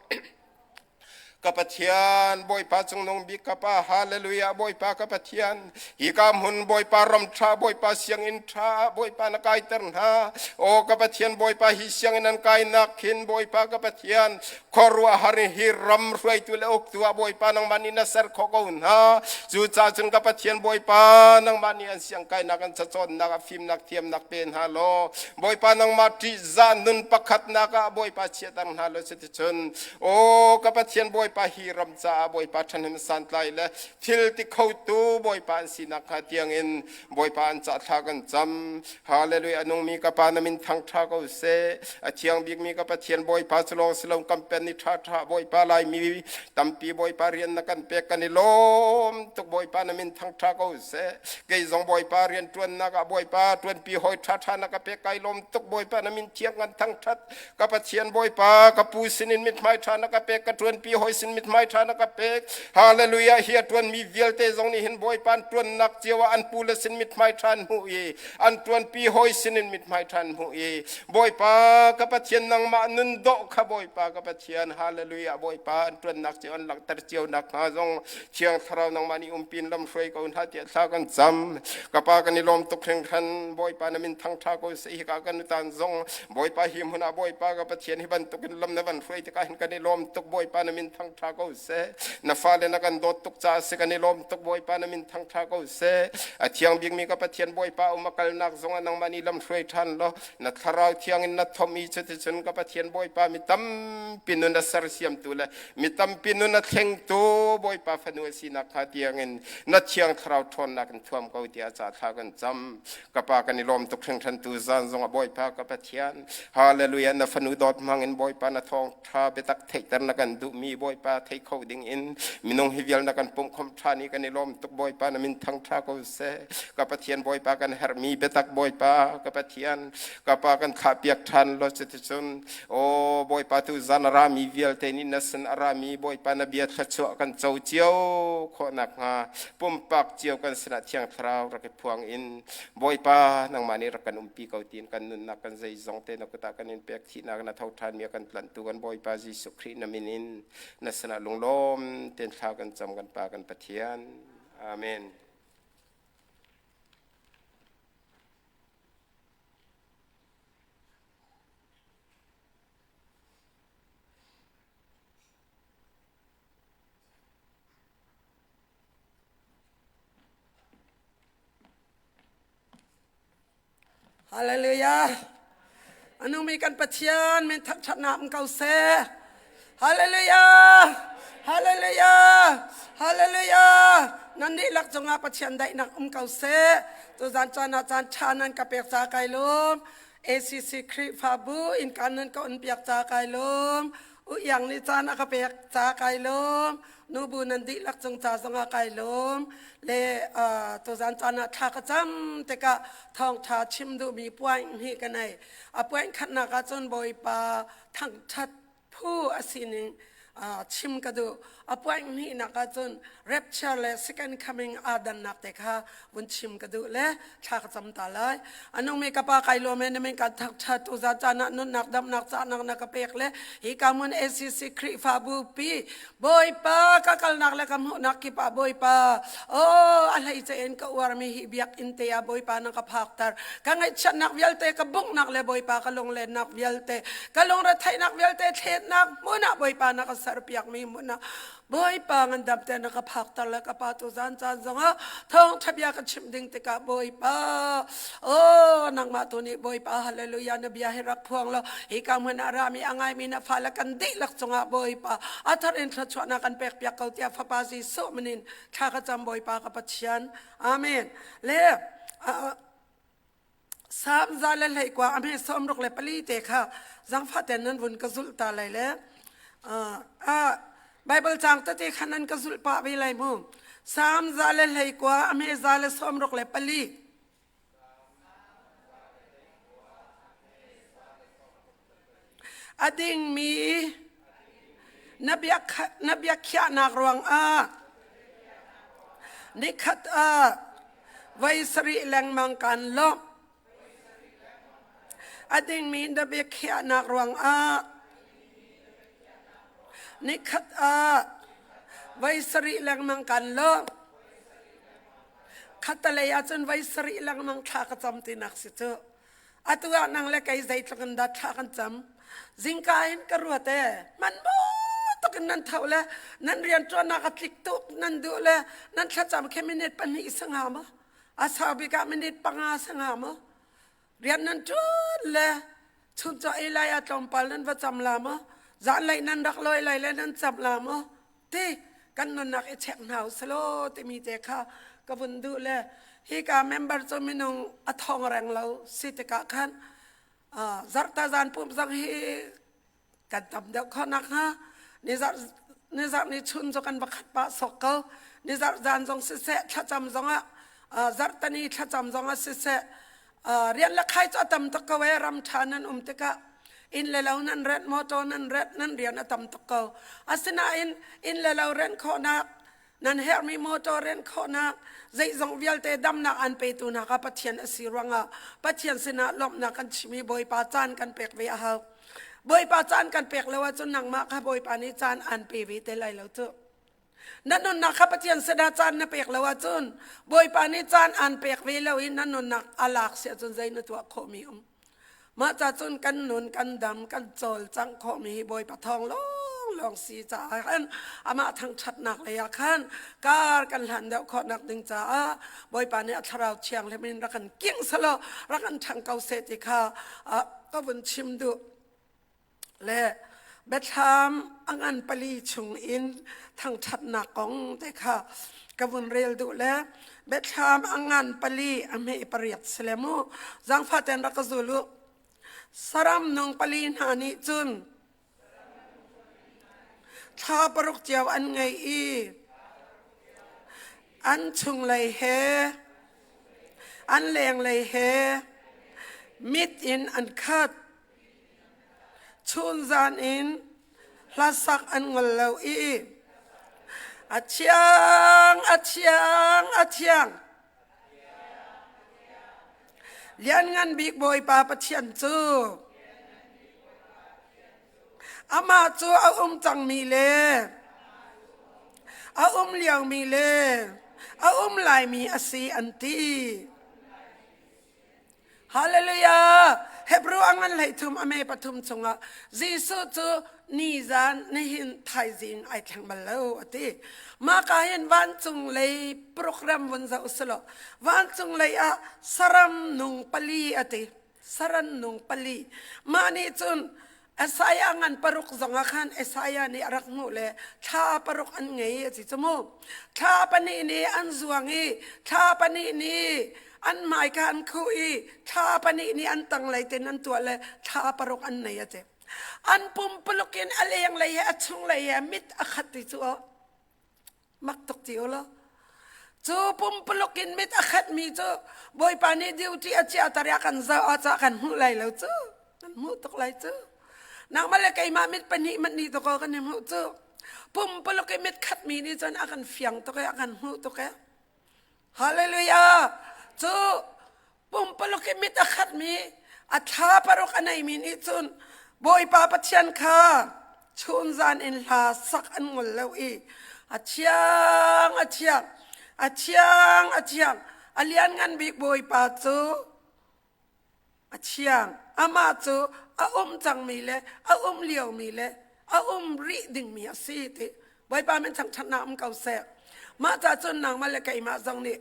ka Pathian Bawipa cungnung bik ka Pa, hallelujah, Bawipa ka Pathian hi ka hmun Bawipa ram ṭha Bawipa sianginn ṭha Bawipa na kaiter hna. Aw ka Pathian Bawipa hi sianginn an kainak khin Bawipa ka Pathian khuaruahhar hi ram hruaitu le uktu ah Bawipa nangmah nih na ser khawh ko hna. Cucaah cun ka Pathian Bawipa nangmah nih an siang kainak an cacawnnak ah fimnak thiamnak pe hna law Bawipa nangmah ṭihzah nun pakhatnak ah Bawipa chiahter hna law cuticun aw ka Pathian Bawipa hi ram caah Bawipa ṭhahnem santlai le thil ti khotu Bawipa an sinak hnga tiangin Bawipa an cah thla kan cam. Hallelujah. A nungmi ka Pa na min thangṭha ko seh. A thiang bikmi ka Pathian Bawipa cu lawng si lo kan pen ni ṭha ṭha Bawipa Laimi tampi Bawipa rian na kan pek kan i lawm tuk. Bawipa na min thangṭha ko seh. Kei zong Bawipa rian ṭuannak ah Bawipa ṭuanpi hawi ṭha ṭha na ka pek kai lawm tuk. Bawipa na min thiang kan thangṭhat. Ka Pathian Bawipa ka pu sinin mithmai ṭha na ka pek, ka ṭuanpi hawi sin mithmai ṭha na ka pek. Hallelujah. Hi a ṭuanmi vialte zong nih hin Bawipa an ṭuannak cio ah an pu le sin mithmai ṭha an hmuh i an ṭuanpi hawi sinin mithmai ṭha an hmuh i Bawipa ka Pathian nangmah nun dawh kha Bawipa ka Pathian, hallelujah, Bawipa an ṭuannak cio an langhter cio nakhnga zong Thiang Thlarau nangmah nih umpin lam hruai ko hna tiah thla kan cam. Ka Pa kan i lawm tuk hringhran. Bawipa na min thangṭha ko seh. Hika kan utan zong Bawipa hi hmun ah Bawipa ka Pathian hi bantukin lam na van hruai tikah hin kan i lawm tuk. Bawipa na min thangṭha ko seh. Na fale na kan dawt tuk caah si kan i lawm tuk. Bawipa na min thangṭha ko seh. A thiang bikmi ka Pathian Bawipa um a kalnak zong ah nangmah nih lam hruai ṭhan law na Thlarau Thiang in na thom i cuticun ka Pathian Bawipa mi tampi nun a sersiamtu le mi tampi nun a thlengtu Bawipa fanu a sinak kha tiangin na Thiang Thlarau ṭhawnnak in thuam ko tiah ca thla kan cam. Ka Pa kan i lawm tuk hringhran. Tu zan zong ah Bawipa ka Pathian, hallelujah, na fanu dawt hmang in Bawipa na thawngṭha biatak theihter na kan duhmi Bawipa. Bawipa thei kho ding in minung hi vial na kan pumh khom ṭhan i kan i lawm tuk Bawipa na min thang ṭha ko seh. Ka Pathian Bawipa kan herhmi biatak Bawipa ka Pathian ka Pa kan thlah piak ṭhan law cuticun aw Bawipa tu zan a rami vialte nih na sin a rami Bawipa na bia thluachuah kan co cio khawh nakhnga pumpak cio kan sinah Thiang Thlarau rak i phuang in Bawipa nangmah nih rak kan umpi ko tiin kan nunnak kan zeizong te na kut ah kan in pek thihnak na tho ṭhanmi a kan tlanhtu kan Bawipa Jesuh Khrih na min in na sinah lunglawm tein thla kan cam kan Pa kan Pathian. Amen. Hallelujah. Anungmi kan Pathian min thangṭhatnak um ko seh. Hallelujah. Hallelujah. Hallelujah. Nan dihlak cungah Pathian daihnak um ko seh. Tuzan caan ah caan ṭha nan ka pek ca kai lawm. ACC Khrihfabu in kan nan ka on piak ca kai lawm. U Iang nih caan a ka pek ca kai lawm. Nubu nan dihlak cung ca zongah kai lawm. Le tuzan caan ah thla ka cam tikah thawngṭha chim duhmi point hi ka nei. A point khatnak ah cun Bawipa thangṭhat phu a sining chim ka duh. A point hnihnak ah cun rapture le second coming aa dannak te kha vun chim ka duh le thla ka cam ta lai. A nungmi ka pa kai lawm e na min kan thangṭhat tu za caan ah nunnak damnak cahnak na ka pek le hi ka mun ACC Khrihfabu pi Bawipa ka kalnak le ka hmuhnak kip ah Bawipa oh a hlei ce in ka uarmi hi biakinn te ah Bawipa na ka phakter ka ngaihchiatnak vialte ka bunghnak le Bawipa ka lunglennak vialte ka lungretheihnak vialte thletnak hmun ah Bawipa na ka serpiakmi hmun ah Bawipa ngandam te na ka phakter le ka pa tu zan caan zongah thawngṭha bia ka chimh ding tikah Bawipa oh nangmah tu nih Bawipa hallelujah na bia hi rak phuang law hi ka hmun ah rami a ngaimi na fale kan dihlak cungah Bawipa a thar in thluachuahnak kan pek piak ko tiah fapa Jesuh min in thla ka cam Bawipa ka Pathian amen le Salm 121 a hme 64 te kha zangfah ten nan vun ka zulh ta lai le Bible cang tete kha nan ka zulh pah ve lai mu. Salm 121 a hme 164 A dingmi na biakhiahnak ruangah nikhat ah voi sarih lengmang kaan lawmh. A dingmi na biakhiahnak ruangah nikhat ah voi sarih lengmang kaan lawmh. Khattalei ahcun voi sarih lengmang thla ka cam tinak si cu. Atu ah nang le kei zeitluk in dah thla kan cam. Zingka in ka ruat e, man tuk in nan tho le nan rian ṭuannak a tlik tuk nan duh le nan thlacam khi minute pahnih sanga maw? A sau bik ah minute panga sanga maw? Rian nan ṭuan le chuncaw ei lai ah tlawmpal nan va cam la maw? Zanlei nan rak lawi lai le nan cam la maw? Ti kan nunnak i check hna usalaw timi te kha ka vun duh le hika member cu minung a thong reng lo si tikah khan zarhta zan pumh zong hi kan tam deuh khawh nakhnga nizarh nizarh ni chun cu kan va khat pah sawk ko nizarh zan zong siseh thlacam zongah zarhtani thlacam zongah siseh rian le khai cu a tam tuk ko ee ram ṭha nan um tikah inn le lo nan rent motor nan rent nan rian a tam tuk ko asinain inn le lo rent khawhnak nan herhmi motor rent khawhnak zeizong vialte damnak an petu hna kha Pathian a si ruangah Pathian sinah lawmhnak kan chim i Bawipa caan kan pek ve a hau Bawipa caan kan pek lo ahcun nangmah kha Bawipa nih caan an pe ve te lai lo cu Na nunnak kha Pathian sinah caan na pek lo ahcun Bawipa nih caan aan pek ve lo i na nunnak a lak si ahcun zei na tuah khawhmi um. Mah ca cun kan nun kan dam kan cawlcangh khawhmi hi Bawipa thawng lawnglawng si caah khan amah thangṭhatnak lei ah khan kar kan hlan deuh khawhnak ding caah Bawipa nih a thlarau thianghlim in rak kan kingh selaw rak kan ṭhang ko seh ti kha ka vun chim duh. Le biathlam a ngan pali chung in thangṭhatnak kong te kha ka vun rel duh le biathlam a ngan pali a hme pariat si le mu zaangfah ten rak ka zul u saram nung pali hna nih cun. Thla paruk cio an ngei i an chunglei he an lenglei he mit in an khat. Chunzan in hlasak an ngol lo i a thiang, a thiang, a thiang. Lianngan bik Bawipa Pathian cu amah cu a um cangmi le a um liomi le a um laimi a si an ti. Hallelujah! Hebrew a ngan hlei thum a me pathum chungah Jesuh cu nizan nihin thaizing ai thleng bal lo a ti. Mah ka hin vancung lei program vun zoh usulaw vancung lei ah saram nung pali a ti. Saran nung pali. Mah nih cun Isaiah ngan paruk zong ah khan Isaiah nih a rak hmuh le thla paruk an ngei a si cu mu. Thla pahnih nih an zuang i thla pahnih nih an hmai kha an khuh i thla pahnih nih an tanglei ten an tuah le thla paruk an nei a ti. An pumpuluk in a lenglei he a chunglei he mit a khat ti cu aw. Mak tuk ti u law. Cu pumpuluk in mit a khatmi cu Bawipa nih duty a chiah tar i a kan zoh ah cah kan hmuh lai lo cu. Kan hmuh tuk lai cu. Nangmah le keimah mit pahnih manh ni tuk kan i hmuh cu. Pumpuluk i mit khatmi nih cun a kan fiang tuk i a kan hmuh tuk i. Hallelujah! Cu pumpaluk i mit a khatmi a thla paruk a neimi nih cun Bawipa Pathian kha chunzan in hla sak an ngol lo i a thiang a thiang a thiang a thiang a lianngan bik Bawipa cu A thiang. Amah cu a um cangmi le a um liomi le a um rih dingmi a si ti Bawipa min thangṭhatnak um ko seh. Mah ca cun nangmah le keimah zong nih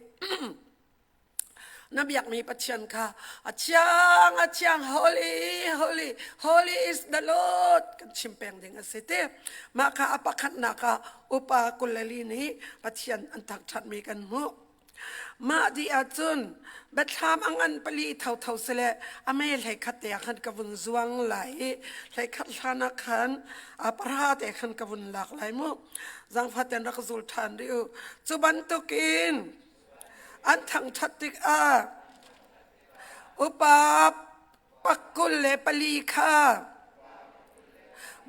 na biakmi Pathian kha a thiang a thiang holy holy holy is the Lord kan chim peng ding a si ti. Mah kha a pakhatnak ah upa kuleli nih Pathian an thangṭhatmi kan hmuh. Mah dih ahcun biathlam a ngan pali thotho sile a me hlei khat te ah khan ka vun zuang lai i hlei khat hlan ah khan a pahra te khan ka vun lak lai mu. Zangfah ten rak zul ṭhan rih u. Cu bantukin an thangṭhat tikah upa pakul le pali kha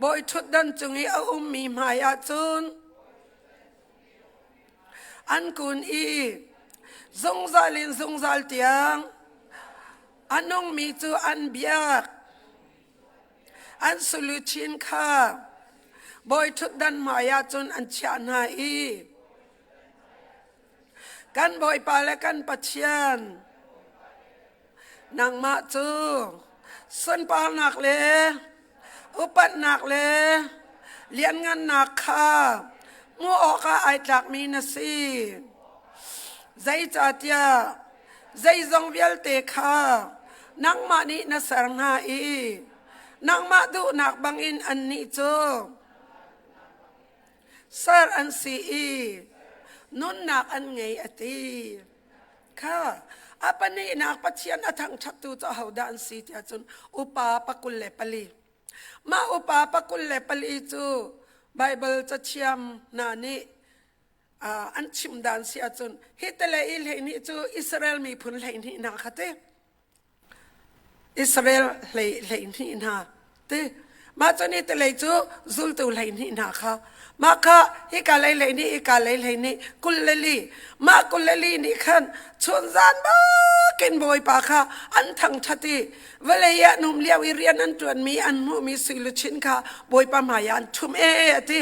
bawi ṭhutdan cung i a ummi hmai ah cun An kun i zungzal in zungzal tiang a nungmi cu an biak. An suluchin kha bawi ṭhutdan hmaiah cun an chiah hna i kan Bawipa le kan Pathian nangmah cu sunparnak le upatnak le lianngannak kha hmuh awkah ai tlakmi na si. Zeicahtiah zeizong vialte kha nangmah nih na ser hna i nangmah duhnak bangin annih cu ser an si i nunnak an ngei a ti. Kha a pahnihnak Pathian a thangṭhattu cu ahodah an si tiah cun upa pakul le pali. Mah upa pakul le pali cu Baibal cathiam hna nih an chim dan si ahcun hi tele i hleihnih cu Israel miphun hleihnih hna kha ti. Israel hlei hleihnih hna ti mah cu ni te lei cu zultu hleihnih hna kha mah kha hika lei hleihnih hika lei hleihnih kul le li mah kul le li nih khan chunzan bakin bawipa kha an thangṭhat i vawlei ah num lio i rian an ṭuanmi an hmuhmi sui luchin kha bawipa hmai ah an ṭhum e a ti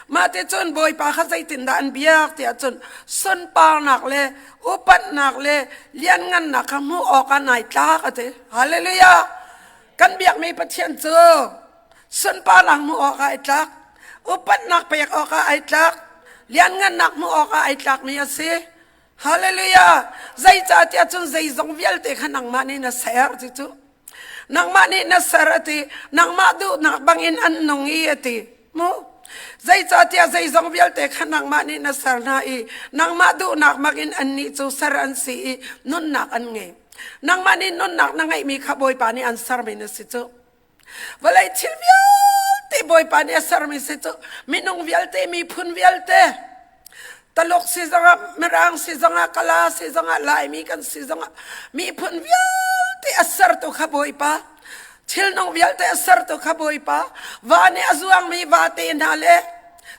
Mah ti cun Bawipa kha zeitindah an biak tiah cun sunparnak le upatnak le lianngannak kha hmuh awkah nai tlak a ti. Hallelujah! Kan biakmi Pathian cu sunparnak hmuh awkah ai tlak, upatnak pek awkah ai tlak, lianngannak hmuh awkah ai tlakmi a si. Hallelujah! Zeicahtiah cun zeizong vialte kha nangmah nih na ser ti cu. Nangmah nih na ser a ti. Nangmah duhnak bangin an nung i a ti. Mu. Zeicahtiah zeizong vialte kha nangmah nih na ser hna i nangmah duhnak bangin annih cu ser an si i nunnak an ngei. Nangmah nih nunnak na ngeihmi kha Bawipa nih an sermi na si cu. Vawlei thil vialte. vialte Bawipa nih a sermi si cu minung vialte miphun vialte Taluk si zongah Mirang si zongah Kala si zongah Laimi kan si zongah miphun vialte a sertu kha Bawipa thilnung vialte a sertu kha Bawipa va nih a zuangmi vate hna le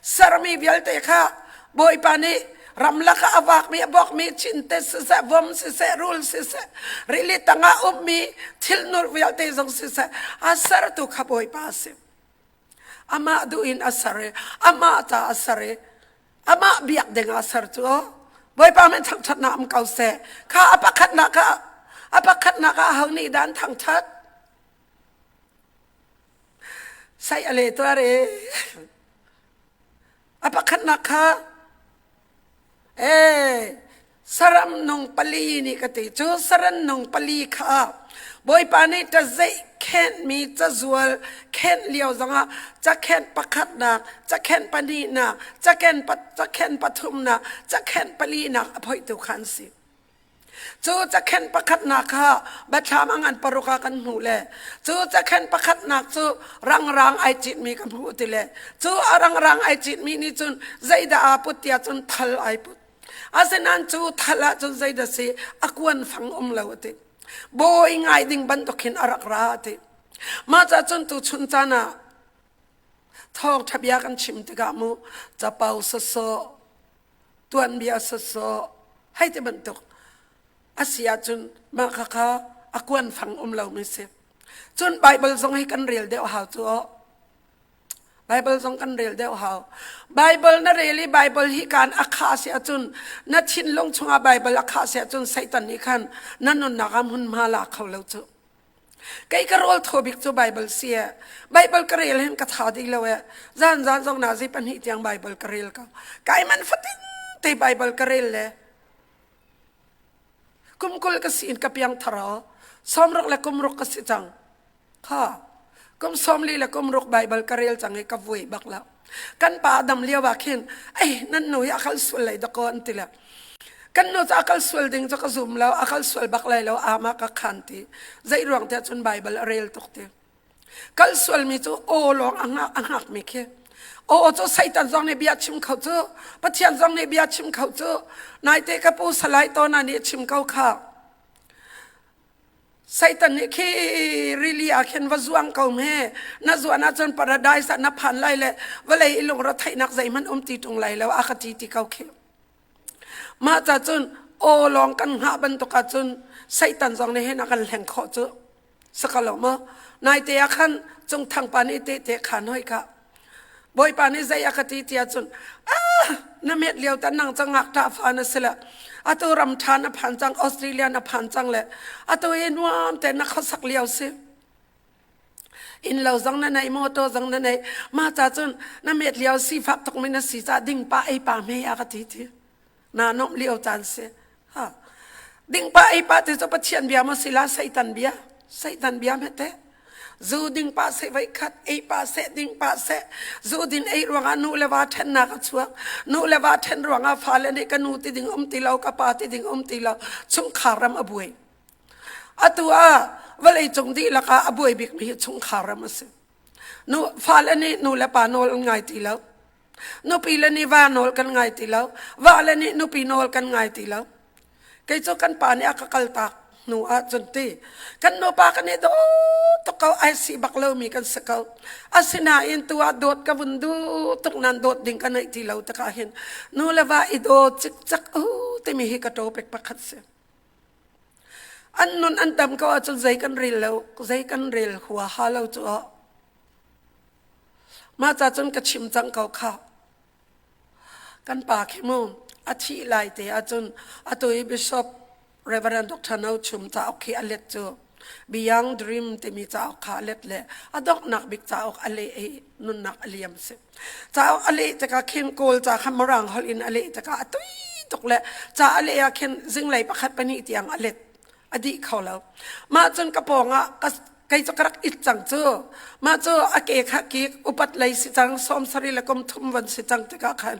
sermi vialte kha Bawipa nih ramlak ah a vakmi a bawkmi cinte siseh vom siseh rul siseh rili tangah ummi thilnur vialte zong siseh a sertu kha Bawipa a si. Amah duh in a ser i amah ca a ser i amah biak ding ah ser cu Bawipa min thangṭhatnak um ko seh. Kha a pakhatnak ah a pakhatnak ah aho nih dah an thangṭhat? Sai a le tuar i A pakhatnak kha ee saram nung pali nih ka ti cu saram nung pali kha Bawipa nih ṭazeih khenhmi cazual khenh lio zongah cakhenh pakhatnak, cakhenh pahnihnak, cakhenh pathumnak, cakhenh palinak a phoihtu kha an si. Cu cakhenh pakhatnak kha Biathlam a ngan paruk ah kan hmuh le cu cakhenh pakhatnak cu rangrang ai citmi ka hmuh ti le cu a rangrang ai citmi nih cun zeidah aa put tiah cun thal ai put. Asinain cu thal ah cun zeidah si a kuan fang um lo a ti. Bawi ngai ding bantuk hin a rak ra a ti. Mah ca cun tu chun caan ah thawngṭha bia kan chim tikah mu capo sawsawh tuanbia sawsawh hei ti bantuk a si ahcun mah khakha a kuan fang um lomi si. Cun Bible zong hi kan rel deuh hau cu aw. Bible zong kan rel deuh hau. Bible na rel i Bible hi kan a khah si ahcun na thinlung chungah Bible a khah si ahcun Satan nih khan na nunnak ah hmunhma la kho lo cu. Kei ka rawl thaw bik cu Bible si e. Bible ka rel hin ka tha dih lo e. Zan zan zong nazi pahnih tiang Bible ka rel ko. Kai man fatin te Bible ka rel le. Kum 20 ka si in ka piang thar o. 60 le kum ruk ka si cang. Kha. Kum 40 le kum ruk Bible ka rel cang i ka vui bak lo. Kan pa dam lio ah khin ei nan nu hi a kal sual lei dakaw an ti le. Kan nu cu a kal sual ding cu ka zum lo, a kal sual bak lai lo, ama ka khan ti. Zei ruang tiah cun Bible a rel tuk ti. Kal sualmi cu aw lawng a ngak a ngakmi khi. Aw cu Satan zong nih bia chim kho cu, Pathian zong nih bia chim kho cu. Naite ka pu Salai Tona nih chim ko kha. Satan nih khi rili ah khin va zuang ko hme na zuan ahcun paradise ah na phan lai le vawlei i lungre theihnak zeihmanh um ti ṭung lai lo a ka ti ti ko khi. Mah ca cun aw lawng kan hngah bantuk ahcun Satan zong nih hin a kan hleng khawh cu. Saka lo maw? Naite ah khan cungthang pa nih tehte khan hoi ka. Bawipa nih zei a ka ti tiah cun ah na met lio tan nang cang ngakṭah fa na si le atu ram ṭha na phan cang Australia na phan cang le atu hi nuam te na khuasak lio si inn lo zong na nei motor zong na nei mah ca cun na met lio sifak tuk mi na si ca ding pa ei pa hme a ka ti ti na nomh lio caan si ha ding pa ei pa ti cu Pathian bia maw si la Satan bia Satan bia hme te zu ding pa se vai khat ei pa se ding pa se zu din ei ruangah nu le va thennak a chuak nu le va then ruangah fale nih ka nu ti ding um ti lo ka pa ti ding um ti lo chungkhar ram a buai atu ah vawlei cung dihlak ah a buai bik mi hi chungkhar ram a si nu fale nih nu le pa nawl an ngai ti lo Nupi le nih va nawl kan ngai ti lo. Va le nih nupi nawl kan ngai ti lo. Kei cu kan pa nih a ka kaltak hnu ah cun ti. Kan nupa kan i dawt tuk ko ai si bak lomi kan si ko. Asinain tu ah dawt ka vun duh tuk nan dawt ding ka neih ti lo tikah hin nu le va i daw cikcek u timi hi ka topic pakhat si. An nun an tam ko ahcun zei kan rel lo, zei kan rel huaha lo cu ah. Mah ca cun ka chim cang ko khah. Kan pa khi mu a thih lai te ahcun atu i Bishop Reverend Dr. No Chum cauk khi a let cu Beyond Dream timi cauk kha a let le a donghnak bik cauk a leh i nunnak a liam si. Cauk a leh tikah khin Kawl ca kha Mirang holh in a leh tikah a tui tuk le ca a leh ah khin zinglei pakhat pahnih tiang a let. A dih kho lo. Mah cun ka pawng ah kei cu ka rak it cang cu. Mah cu a ke kha kik upat lei si cang 70 le kum thum van si cang tikah khan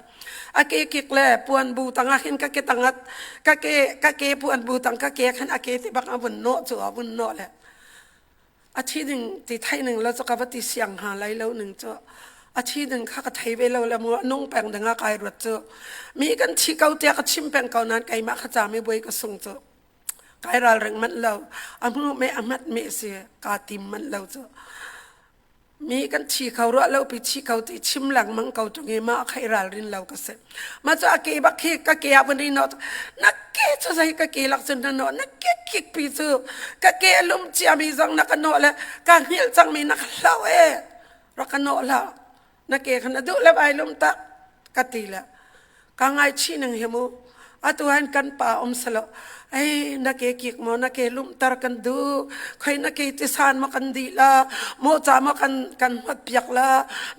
a ke kik le puan bu tangah khin ka ke tangah ka ke ka ke puan bu tang ka ke khan a ke ti bak a vun nawh cu a vun nawh le. A thi ding ti thei ning lo cu ka va ti siang hnga lai lo ning cu. A thi ding kha ka thei ve lo le mu a nung peng ding ah kai ruat cu. Mi kan thi ko tiah ka chim peng ko nain keimah kha ca mi buai ka sung cu. Kai ralring manh lo. A hmu me a hmat me si kaa tim manh lo cu. Mi kan thi kho ruah lo pi thi kho ti chim lengmang ko tung i mah kha i ralrin lo ka si. Ma cu a ke bak khi ka ke ah vun ri no na ke cu zei ka ke lak cun na no na ke kik pi cu ka ke lum cia mi zong na ka no le ka hngilh cang mi na ka hlau e rak ka no hlah na ke kha na duh le vai lum tak ka ti le ka ngaichih ning hi mu atu han kan pa um selo ei na ke kik mo na ke lumter kan du khoi na ke tisan mo kan di la mo cha mo kan kan hmat piak la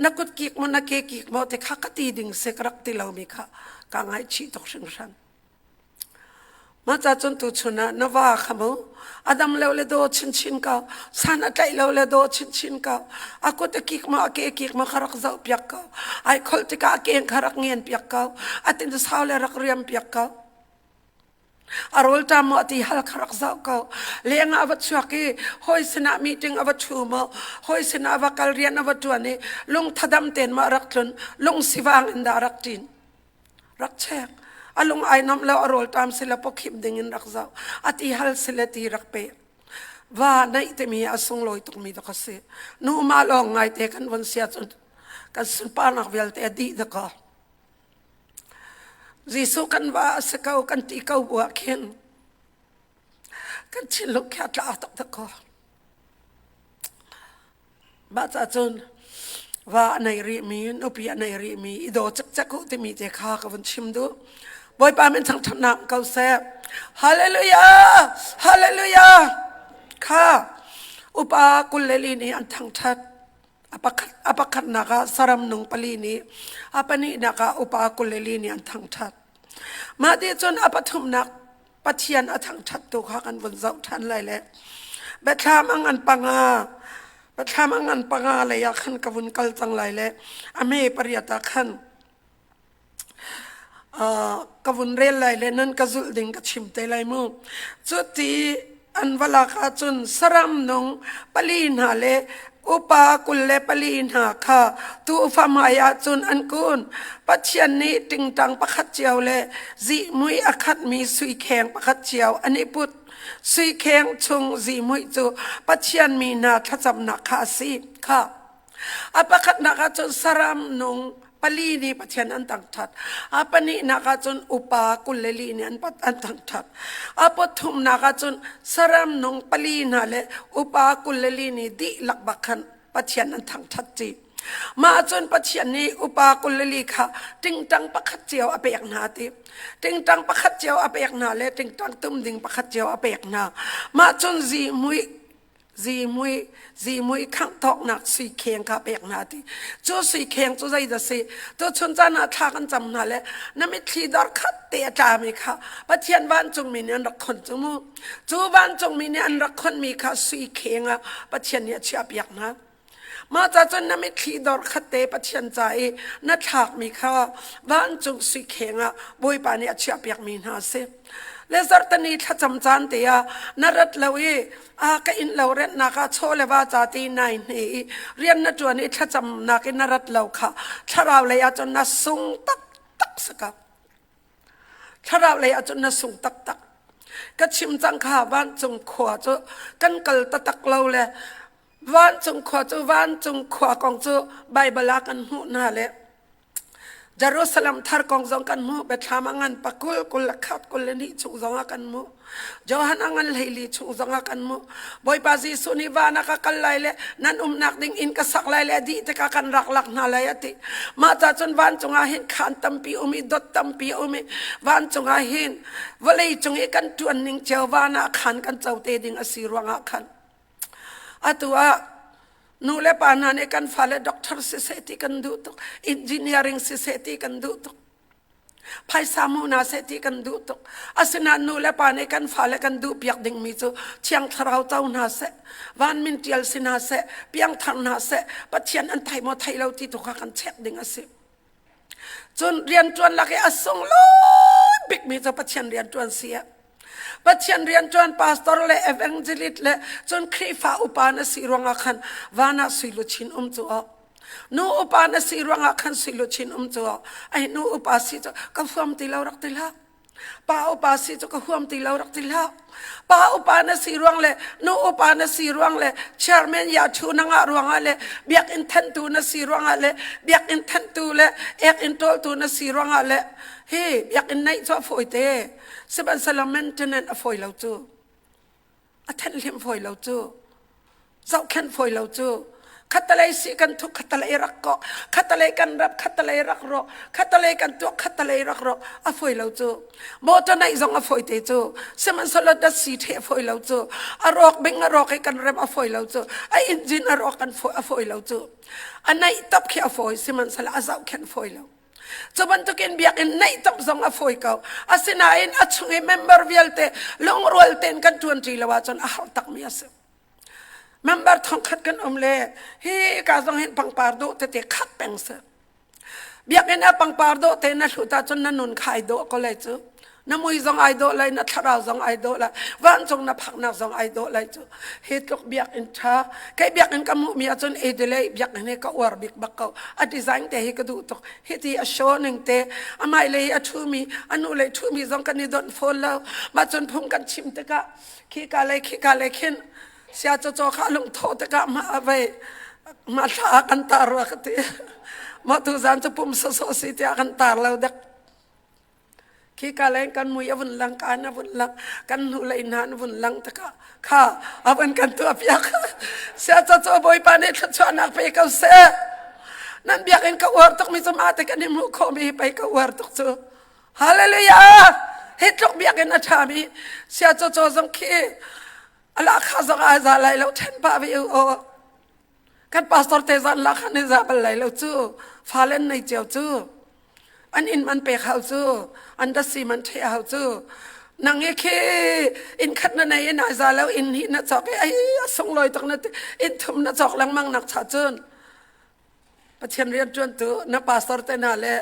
na kut kik mo na ke kik mo te kha ka ti ding se ka rak ti lo mi kha ka ngaichih tuk hringhran Mah ca cun tuchun ah na va kha mu a dam lo le daw chinchin ko san a tlaih lo le daw chinchin ko a kut a kik maw a ke a kik maw kha rak zoh piak ko ai kholh tikah a keng kha rak ngen piak ko a tin sau le rak riam piak ko a rawlṭam maw a ti hal kha rak zoh ko leng ah a va chuak i hawi sinah meeting a va ṭhu maw hawi sinah a va kal rian a va ṭuan i lung thadam tein maw a rak tlun lung sivang in dah a rak ṭin rak check a lung ai nomh lo a rawl tam sila pawkhim ding in rak zoh a ti hal sila ti rak pe va naih timi a sunglawi tukmi dok a si nu ma lawng ngai te kan von sia cun kan sunparnak vialte a dih dakaw Jesuh kan va a si ko kan ti ko bu ah khin kan thinlung khi a tla tuk dakaw Mah ca cun va a nei rihmi, nupi a nei rihmi i daw cikcek u timi te kha ka vun chim duh. Bawipa min thangṭhatnak ko seh. Hallelujah! Hallelujah! Kha upa 22 nih an thangṭhat. A pakhat a pakhatnak ah saram nung pali nih, a pahnihnak ah upa 24 nih an thangṭhat. Mah ti cun a pathumnak Pathian a thangṭhat tu kha kan vun zoh ṭhan lai le Biathlam a ngan panga Biathlam a ngan panga lei ah khan ka vun kal cang lai le a hme pariat ah khan ka vun rel lai le nan ka zulh ding ka chim te lai mu. Cuti an va lak ahcun saram nung pali hna le upa 24 hna kha tuufa hmaiah cun an kun. Pathian nih tingtang pakhat cio le zihmui a khatmi sui kheng pakhat cio an i put. Sui kheng chung zihmui cu Pathian mi hna thlacamnak kha a si. Kha. A pakhatnak ah cun saram nung pali nih Pathian an thangṭhat. A pahnihnak ah cun upa 24 nih an an thangṭhat. A pathumnak ah cun saram nung pali hna le upa 24 nih dihlak bak khan Pathian an thangṭhat ṭi. Mah cun Pathian nih upa 24 kha tingtang pakhat cio a pek hna ti. Tingtang pakhat cio a pek hna le tingtang tum ding pakhat cio a pek hna. Mah cun zihmui zihmui zihmui khangh thawknak sui kheng kha pek hna ti cu sui kheng cu zei dah si tu chun caan ah thla kan cam hna le na mitthli dor khat te a tlami kha Pathian vancungmi nih an rak khon cu mu cu vancungmi nih an rak khonmi kha sui kheng ah Pathian nih a chiah piak hna mah ca cun na mitthli dor khat te Pathian ca i na thlakmi kha vancung sui kheng ah Bawipa nih a chiah piakmi hna si le zarhtani thlacam caan te ah na rat lo i a ka inn lo renhnak ah chaw le va ca ti nai hne i rian na ṭuan i thlacamnak in na rat lo kha thlarau lei ah cun na sung taktak saka thlarau lei ah cun na sung taktak ka chim cang kha vancung khua cu kan kal taktak lo le vancung khua cu vancung khua kong cu Bible ah kan hmuh hna le Jerusalem thar kong zong kan hmuh. Biathlam a ngan pakul, 21, 22 chung zong ah kan hmuh. Johan a ngan 14 chung zong ah kan hmuh. Bawipa Jesuh nih van ah ka kal lai le nan umnak ding inn ka sak lai le dih tikah kan rak lak hna lai a ti. Mah ca cun vancung ah hin khaan tampi um i dot tampi um i vancung ah hin vawlei cung i kan ṭuan ning cio van ah khan kan co te ding a si ruangah khan atu ah Nu le pa hna nih kan fale doctor siseh ti kan duh tuk, engineering siseh ti kan duh tuk. Phaisa mu na seh ti kan duh tuk. Asinain nu le pa nih kan fale kan duh piak dingmi cu Thiang Thlarau co hna seh, van min ṭial si hna seh, piangthar hna seh, Pathian an thei maw thei lo ti tu kha kan check ding a si. Cun rianṭuan lak i a sunglawi bikmi cu Pathian rianṭuan si. Pathian rianṭuan pastor le evangelist le cun Khrihfa upa na si ruangah khan van ah sui luchin um cu aw. Nu upa na si ruangah khan sui luchin um cu aw. Ai nu upa si cu ka huam ti lo rak ti hlah. Pa upa si cu ka huam ti lo rak ti hlah. Pa upa na si ruang le nu upa na si ruang le chairman ya thu na ngah ruangah le biakinn thantu na si ruangah le biakinn thantu le ekinn tawltu na si ruangah le hi biakinn neih cu a fawi te. Sihmanhsehlaw maintenance a fawi lo cu. A thenhlimh fawi lo cu. Zohkhenh fawi lo cu. Khatalei si kan thuk khatalei rak kok khatalei kan rap khatalei rak rawk khatalei kan tuak khatalei rak rawk a fawi lo cu. Motor neih zong a fawi te cu. Sihmanhsehlaw datsi the a fawi lo cu. A rawk bing a rawk i kan rem a fawi lo cu. A engine a rawk kan a fawi lo cu. A neih top khi a fawi sihmanhsehlaw a zohkhenh fawi lo. Cu bantukin biakinn neih tuk zong a fawi ko. Asinain a chung i member vialte lungrual tein kan ṭuanṭi lo ahcun a har takmi a si. Member thongkhat kan um le hi ka zong hin pangpar dawh tete khat peng si. Biakinn ah pangpar dawh te na hlut ahcun na nun kha ai dawh ko lai cu. Na mui zong ai dawh lai, na thlarau zong ai dawh lai, vancung na phaknak zong ai dawh lai cu. Hi tluk biakinn ṭha. Kei biakinn ka hmuhmi ahcun Adelaide biakinn hi ka uar bik bak ko. A design te hi ka duh tuk. Hiti a show ning te, amai lei a ṭhumi, a nu lei ṭhumi zong kan i donh fawn lo. Mah cun phung kan chim tikah khika lei khika lei khin sia caw kha lungthawh tikah mah a vei mah thla kan tar rua ka ti. Mah tu zan cu pum sawsawh si tiah kan tar lo dek. Khika leng kan mui a vun lang kaan a vun lang kan hnu lei hna an vun lang tikah kha a vun kan tuah piak. Sia ca cu Bawipa nih thluachuahnak pe ko seh. Nan biakinn ka uar tuk mi cu mah te kan i hmuh khawh mi hi pei ka uar tuk cu. Hallelujah! Hi tluk biakinn a ṭha mi sia caw zong khi ala kha zong ai za lai lo ṭhen pah ve u aw. Kan pastor te zan la khan i za bal lai lo cu. Fale nei cio cu. An inn man pek hau cu an dasi man the hau cu nang i khi inn khat na nei in ai za lo inn hi na cawk i ai a sunglawi tuk na inn thum na cawk lengmang nak cha cun Pathian rian tuan tu na pastor te hna le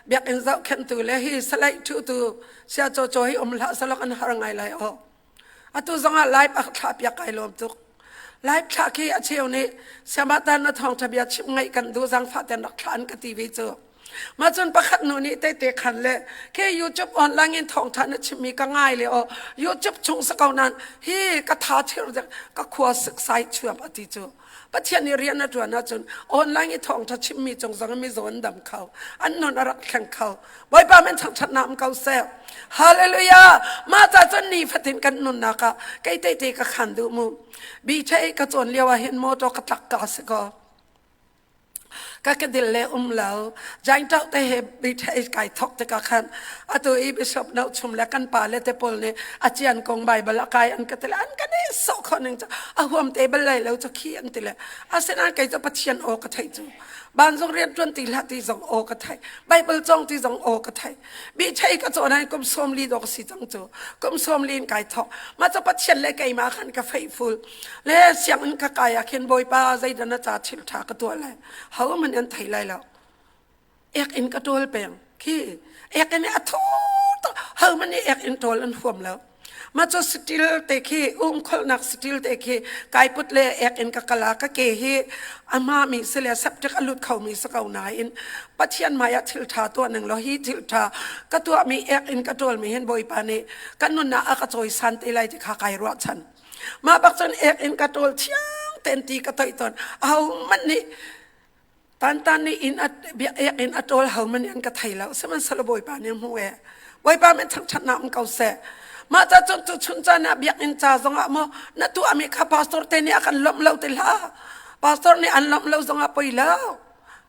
biakinn zohkhenhtu le hi salai thu tu sia chaw chaw hi um hlah salok an har ngai lai o atu zongah live a thlah piak kai lawm tuk live thlah khi a cheu nih siamatan na thawngtha bia chim ngaih kan du zangfah ten rak thlah an ka ti ve cu mah cun pakhat nu nih tete khan le ke YouTube online in thawngtha na chimmi ka ngai le o YouTube chung sa ko nan hi ka tha thir dek ka khua sik sai chuam ati cu Pathian nih rian a ṭuan ahcun online i thawngṭha chimmi cung zong mi zaw an dam kho an nun a rak thleng kho Bawipa min thangṭhatnak um ko seh Hallelujah mah ca cun ni fatin kan nunnak ah kei te ka khan duh mu bi thei ka cawn lio ah hin motor ka tlak ka si ko ka kedil le um lo jain tau te he bi thei kai thok te ka khan atu i bishop no chum le kan pa le te pawl nih a cian kong bible a kai an ka tile an ka ne so kho ning a huam te bal lai lo chu khi an tile asinain kei cu pathian aw ka thei cu ban zong rian tuan ti hlah ti zong aw ka thei bible cong ti zong aw ka thei bi thei ka cawn ai kum som li dok si cang cu kum som li in kai thok ma cu pathian le keimah khan ka faithful le sianginn ka kai ah khin bawipa zeidah na ca thil ṭha ka tuah lai ho man an thei lai lo ek in ka ṭawl peng khi ek in a thu ho man nih ek in ṭawl an huam lo ma cu still te khi um kholnak still te khi kai put le ek in ka kala ka ke hi ama mi si le septic a lut kho mi si ko nain pathian mai ah thil ṭha tuah ning lo hi thil ṭha ka tuah mi ek in ka ṭawl mi hin bawipa nih kan nunnak a ka cawisan te lai ti kha kai ruahchan Mah bak cun ek in ka ṭawl thiang tein ti ka toih tawn. Ahohmanh nih tantan nih inn ek in a ṭawl hohmanh nih an ka thei lo. Sihmanhsehlaw Bawipa nih a hmuh ee. Bawipa min thangṭhatnak um ko seh. Mah ca cun tuchun caan ah biakinn ca zongah maw na tuahmi kha pastor te nih a kan lawmh lo ti hlah. Pastor nih an lawmh lo zongah poi lo.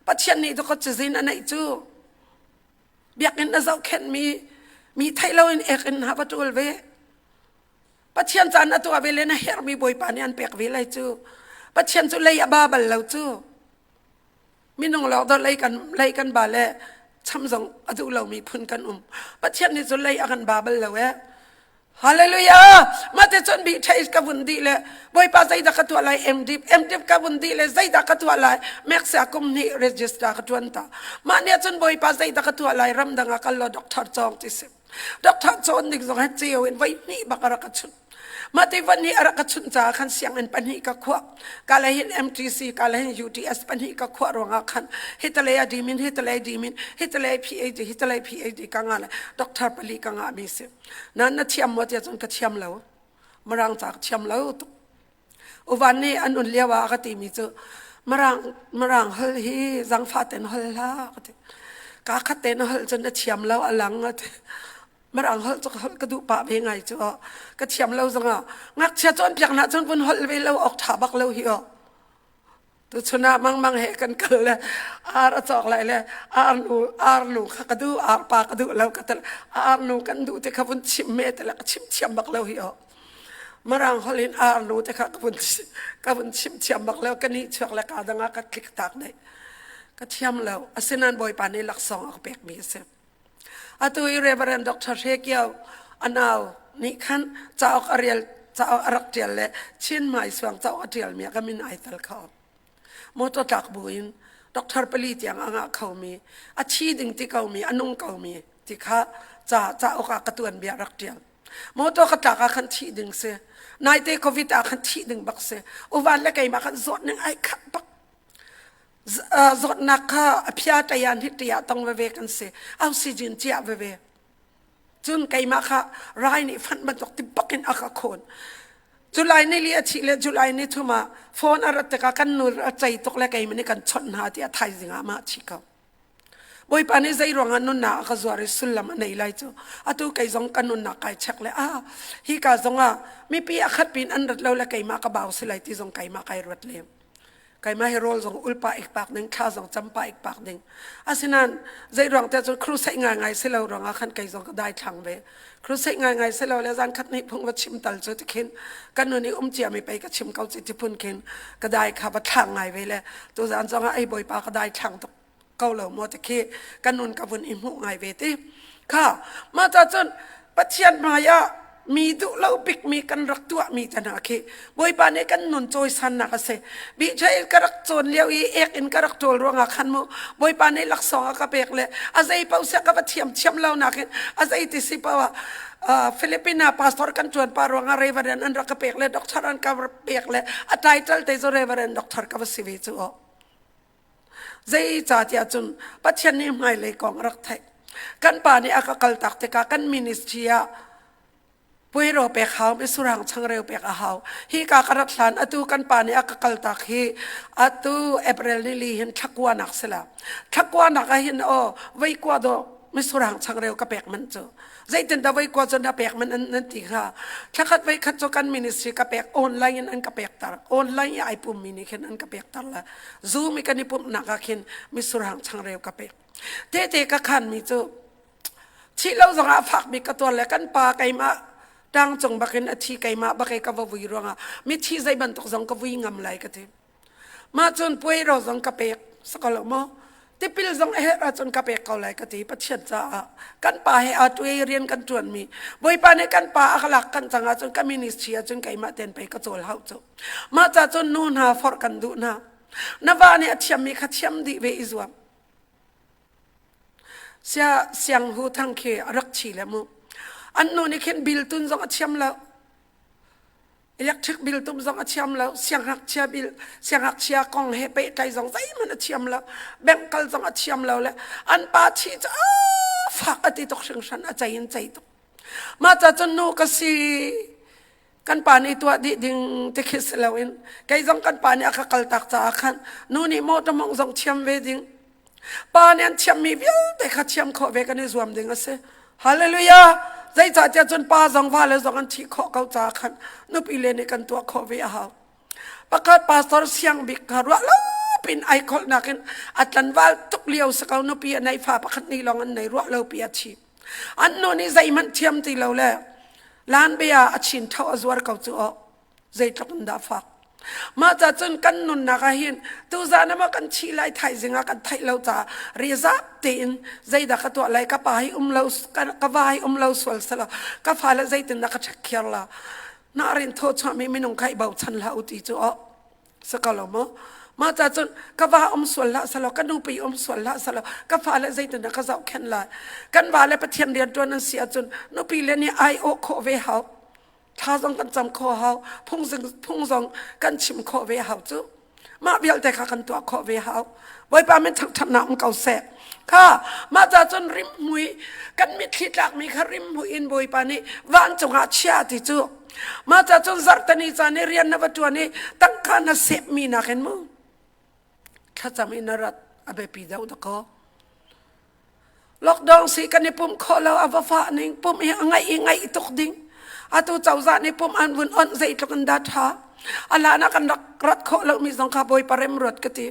Pathian nih dawkaw cazin a neih cu. Biakinn a zohkhenhmi mi theih loin ek in ha va ṭawl ve. Pathian caan na tuah ve le na herhmi Bawipa nih an pek ve lai cu. Pathian cu lei a ba bal lo cu. Minung lawng dawt lei kan lei kan ba le cham zong a duh lomi phun kan um. Pathian nih cu lei a kan ba bal lo eh. Hallelujah! Mate cun bi thei ka vun di le Bawipa zeidah ka tuah lai MDip MDip ka vun di le zeidah ka tuah lai Meksia kum hnih register ka tuan ta. Mah nih cun Bawipa zeidah ka tuah lai ramdang ah kal lo doctor cawng ti si. Doctor cawn ding zong he ceu in voi hnih bak a rak ka chunh. Mah ti van hi a rak ka chunh caah khan sianginn pahnih ka khuah. Ka le hin MTC, ka le hin UTS pahnih ka khuah ruangah khan hitalei a dimin, hitalei dimin, hitalei PhD, hitalei PhD ka ngah le doctor pali ka ngah mi si. Nan na thiam maw tiah cun ka thiam lo. Mirang ca ka thiam lo tuk. Uvan nih an un lio ah a ka timi cu Mirang Mirang hol hi zangfah ten hol hlah ka ti. Ka khat te na holh cun na thiam lo a lang a ti. Mirang holh cu holh ka duh pah ve ngai cu aw. Ka thiam lo zongah ngakchia cawnpiak hna cun vun holh ve lo awk ṭha bak lo hi aw. Tuchun ah mangmang he kan kal le ar a cawk lai le ar nu ar nu kha ka duh ar pa ka duh lo ka tel ar nu kan duh te kha vun chim me te le ka chim thiam bak lo hi aw. Mirang holh in ar nu te kha ka vun ka vun chim thiam bak lo ka nih chuak le ka dang ah ka tlik tak dai. Ka thiam lo asinain Bawipa nih laksawng a ka pek mi a si. Atu i Reverend Dr. Hre Kio a nau nih khan cauk a rel cauk a rak ṭial le Chin hmaisuang cauk a ṭialmi ah ka min ai tel kho. Motor tlak buin doctor pali tiang a ngah khomi, a thi ding ti komi, a nung komi ti kha ca cauk ah ka tuanbia rak ṭial. Motor ka tlak ah khan thih ding si. Naite COVID ah khan thih ding bak si. Uvan le keimah khan zawt ning ai khat bak. Zawtnak kha a phia ṭaya hnih ṭia tong veve kan si. Oxygen ciah veve. Cun keimah kha rai nih fanh bantuk ti bak in a ka khawn. July ni li a thih le July ni thum ah phone a rat tikah kan nu a cei tuk le keimah nih kan chawnh hna tiah thaizing ah mah thi ko. Bawipa nih zei ruangah nunnak a ka zuar i sullam a nei lai cu atu kei zong ka nunnak kai check le ah hi ka zong ah mipi a khat pin an rat lo le keimah ka bau si lai ti zong keimah kai ruat lem. Keimah hi rawl zong ulpa ikpak ding, thla zong campa ikpak ding. Asinain zei ruang te cun crusade ngaingai si lo ruangah khan kei zong ka dai thlang ve. Crusade ngaingai si lo le zan khat hnih phung va chim tal cu ti khin kan nun i um cia mi pei ka chim ko ci ti phun khin ka dai kha va thlang ngai ve le tu zan zong ah ei bawipa ka dai thlang tuk ko lo maw ti khi kan nun ka vun i hmuh ngai ve ti kha mah ca cun Pathian hmai ah mi duh lo bik mi kan rak tuah mi te hna khi Bawipa nih kan nun cawisannak a si Bichail ka rak cawn lio i ek in ka rak ṭawl ruangah khan mu Bawipa nih laksawng a ka pek le a zei paoh sia ka va thiam thiam lo nakin a zei ti si paoh ah Philippine ah pastor kan ṭuan pa ruangah reverend an rak ka pek le doctor an ka pek le a title te cu reverend doctor ka va si ve cu aw Zeicahtiah cun Pathian nih hmailei kong a rak theih. Kan pa nih a ka kaltak tikah kan ministry ah puairaw pek hau, misurang changreu pek a hau. Hi ka ka rat hlan atu kan pa nih a ka kaltak hi atu April ni li hin thlakua nak si la. Thlakua nak ah hin aw vei kua do misurang changreu ka pek man cu. Zeitindah voi kua cu na pek man nan ti hnga? Thlakhat voi khat cu kan ministry ka pek online in an ka pek tar. Online i ai pummi nih khin an ka pek tar la. Zoom i kan i pumhnak ah khin misurhang changreu ka pek. Tete ka khan mi cu thih lo zong ah fak bik ka tuar le kan pa keimah tang cung bakin a thi keimah bak i ka va vui ruangah mithi zei bantuk zong ka vui ngam lai ka ti. Mah cun puai ro zong ka pek sakalo maw tipil zong a herh ahcun ka pek ko lai ka ti Pathian caah kan pa he aa tuai rian kan ṭuanmi Bawipa nih kan pa a ka lak kan cang ahcun ka ministry ahcun keimah ten pei ka cawl hau cu mah ca cun nu hna forh kan duh hna na va nih a thiammi kha thiam dih ve i zuam sia siang hu thang khi a rak thi le mu an nu nih khin bil tun zong a thiam lo Electric bill tum zong a thiam lo, siangngakchia bill, siangngakchia kong he pehtlai zong zeihmanh a thiam lo, bank kal zong a thiam lo le an pa thi cu fak a ti tuk hringhran a cei in cei tuk. Mah ca cun nu ka si kan pa nih tuah dih ding ti khi si loin kei zong kan pa nih a ka kaltak caah khan nu nih mawṭaw mawngh zong thiam ve ding Pa nih an thiammi vialte kha thiam khawh ve kan i zuam ding a si. Hallelujah! Zeicahtiah cun pa zong vale zong an thih khawh ko caah khan nupi le nih kan tuah khawh ve a hau. Pakhat pastor siang bik kha ruah lo pin ai kholhnak in a tlanval tuk lio si ko nupi a nei fa pakhat ni lawng an nei ruah lo pi a thi. An nu nih zeihmanh thiam ti lo le lan bia a chin tho a zuar ko cu aw. Zeitluk in dah fak. Mah ca cun kan nunnak ah hin tuzan ah kan thih lai thaizing ah kan theih lo caah rizap tein zeidah ka tuah lai ka pa hi um lo ka va hi um lo sual selaw ka fale zeitindah ka check khiar la na rin thaw chuahmi minung kha i bochan hlah u ti cu aw si ko lo maw? Mah ca cun ka va um sual hlah selaw, ka nupi um sual hlah selaw, ka fale zeitindah ka zohkhenh lai? Kan va le Pathian rianṭuan an si ahcun nupi le nih ai awh khawh ve hau. Thla zong kan cam khawh hau, phung, phung zong kan chim khawh ve hau cu. Mah vialte kha kan tuah khawh ve hau. Bawipa min thangṭhatnak um ko seh. Kha mah ca cun rimhmui kan mitthli tlakmi kha rimhmui in Bawipa nih vancung ah chia ti cu. Mah ca cun zarhteni caan i rian na va ṭuan i tangka na sepmi nakin mu thlacam in na rat a biapi deuh dakaw. Lockdown si kan i pumh khawh lo a va fah ning pumh hi a ngaih i ngaih tuk ding. Atu cozah nih pumh an vun onh zeitluk in dah ṭha. A hlan ah kan rak rat khawh lomi zong kha Bawipa rem ruat ka ti.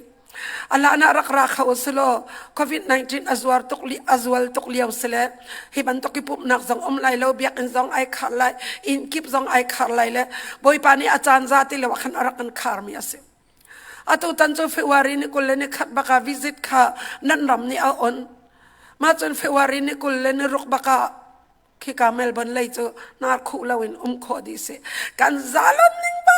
A hlan ah rak ra kho selaw COVID-19 a zuar tuk li a zual tuk lio sile hi bantuk i pumhnak zong um lai lo biakinn zong ai khar lai inn kip zong ai khar lai le Bawipa nih a caan za ti lo ah khan a rak kan kharmi a si. Atu tan cu February ni 20 le ni khat baka visit kha nan ram nih a on. Mah cun February ni 20 le ni ruk baka khika Melbourne lei cu hnar khuh loin um khawh dih si. Kan zalon ning ba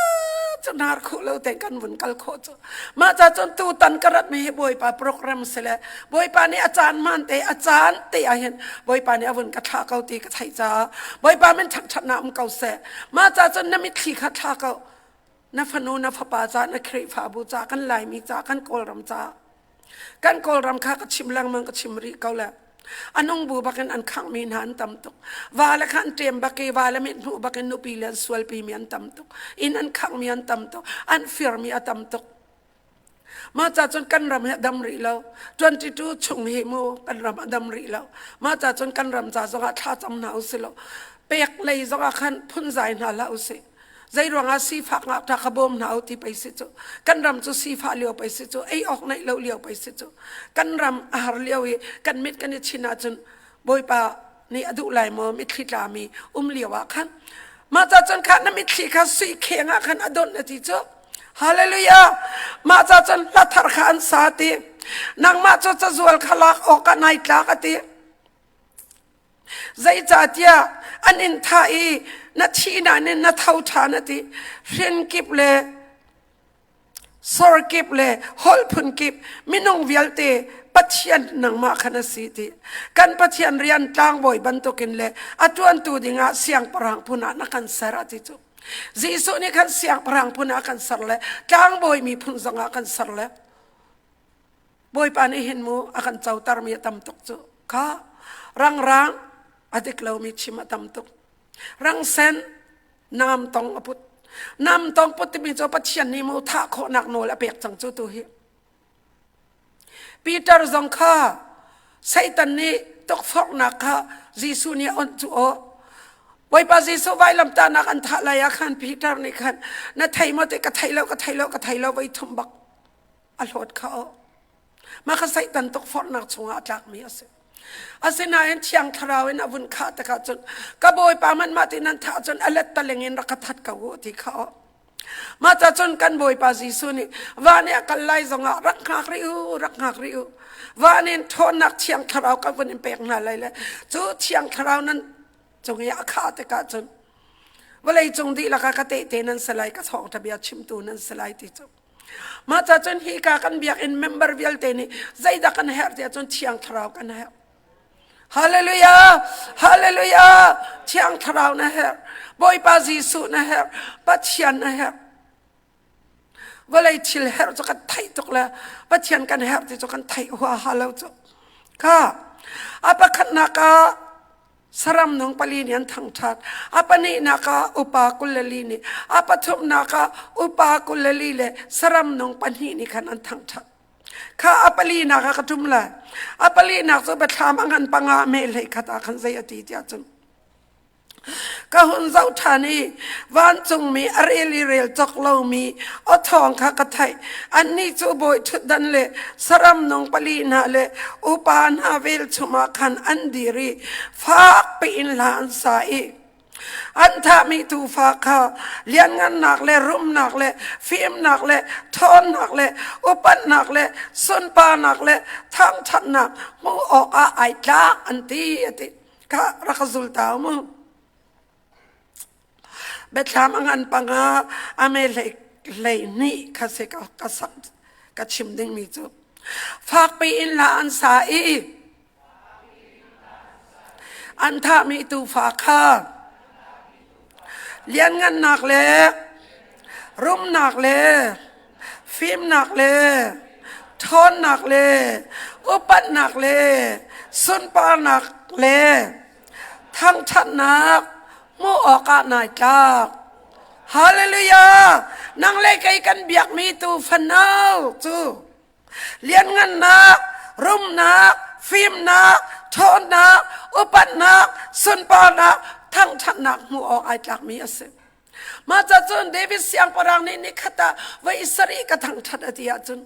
cu hnar khuh lo tein kan vun kal khawh cu. Mah ca cun tutan ka rat mi hi Bawipa program si le Bawipa nih a caan hmaan te a caan te ah hin Bawipa nih a vun ka thlah ko ti ka theih caah Bawipa min ṭhatnak um ko seh. Mah ca cun na mitthli kha thla ko. Na fanu na fapa ca na Khrihfabu ca kan Laimi ca kan Kawlram ca kan Kawlram kha ka chim lengmang ka chim rih ko le anung bu bakin an khanghmi hna an tam tuk va le kha an ṭem bak i va le mit hmuh bakin nupi le an sualpi mi an tam tuk inn an khanghmi an tam tuk an firmi a tam tuk mah ca cun kan ram hi a dam rih lo 22 chung hi mu kan ram a dam rih lo mah ca cun kan ram ca zongah thla cam hna usih law pek lei zongah khan phunzai hna hlah usih Zei ruangah sifak ngakṭah kha bawm hna u ti pei si cu. Kan ram cu sifah lio pei si cu, ei awk neih lo lio pei si cu. Kan ram a har lio i kan mit kan i chin ahcun Bawipa nih a duh lai maw mitthli tlami um lio ah khan. Mah ca cun kha na mitthli kha sui kheng ah khan a donh na ti cu. Hallelujah! Mah ca cun hla thar kha an sa ti. Nangmah cu cazual kha lak awk ah nai tlak a ti. Zeicahtiah an in thah i na thihnak in na tho ṭhan a ti. Hrin kip le sor kip le holh phun kip minung vialte Pathian nangmah khan a si ti. Kan Pathian rian tlangbawi bantukin le a ṭuantu dingah siangpahrang phun ah na kan ser a ti cu. Jesuh nih khan siangpahrang phun ah kan ser le tlangbawi miphun zongah kan ser le Bawipa nih hin mu a kan cotermi a tam tuk cu. Kha rangrang a dik lomi chim a tam tuk. Rangsen nam tong a put. Nam tong put timi cu Pathian nih mu thah khawhnak nawl a pek cang cu tu hi. Peter zong kha Satan nih tukforhnak kha Jesuh nih a onh cu aw. Bawipa Jesuh vailamtahnak an thah lai ah khan Peter nih khan na thei maw ti ka thei lo ka thei lo ka thei lo voi thum bak a hlawt kha o mah kha Satan tukforhnak chungah a tlakmi a si asinain thiang thlarau in a vun khah tikah cun ka bawipa man mah ti nan thah cun a let taling in rak ka that ko u ti kha o mah ca cun kan bawipa Jesuh nih van i a kal lai zongah rak hngak rih u rak hngak rih u van in ṭhawnnak thiang thlarau ka vun in pek hna lai le cu thiang thlarau nan cung i a khah tikah cun vawlei cung dihlak ah ka tehte nan si lai ka thawngṭha bia chimtu nan si lai ti cu Mah ca cun hika kan biakinn member vialte nih zeidah kan herh tiah cun Thiang Thlarau kan herh. Hallelujah! Hallelujah! Thiang Thlarau na herh. Bawipa Jesuh na herh. Pathian na herh. Vawlei thil herh cu kan theih tuk le Pathian kan herh ti cu kan theih huaha lo cu. Kha a pakhatnak ah Saram nung pali nih an thangṭhat. A pahnihnak ah upa 24 nih, a pathumnak ah upa 24 le saram nung pahnih nih khan an thangṭhat. Kha a palinak ah ka ṭum lai. A palinak cu biathlam a ngan panga meh hlei khat ah khan zei a ti tiah cun ka hun zoh ṭhan i vancungmi a rel i rel cawk lomi aw thawng kha ka theih. Annih cu bawi ṭhutdan le saram nung pali hna le upa hna velchum ah khan an dir i fak piin hla an sa i an thahmi tuufa kha lianngannak le rumnak le fimnak le ṭhawnnak le upatnak le sunparnak le thangṭhatnak hmuh awkah ai tlak an ti a ti kha rak zul ta mu. Biathlam a ngan panga a me hlei hlei hnih kha si ka sak. Ka chim dingmi cu fakpi in hla an sa i an thahmi tuufa kha lianngannak le rumnak le fimnak le ṭhawnnak le upatnak le sunparnak le thangṭhatnak hmuh awkah nai tlak. Hallelujah! Nang le kei kan biakmi tu fanau cu lianngannak, rumnak, fimnak, ṭhawnnak, upatnak, sunparnak, thangṭhatnak hmuh awk ai tlakmi a si. Mah ca cun David siangpahrang nih nikhat ah voi sarih ka thangṭhat a ti ahcun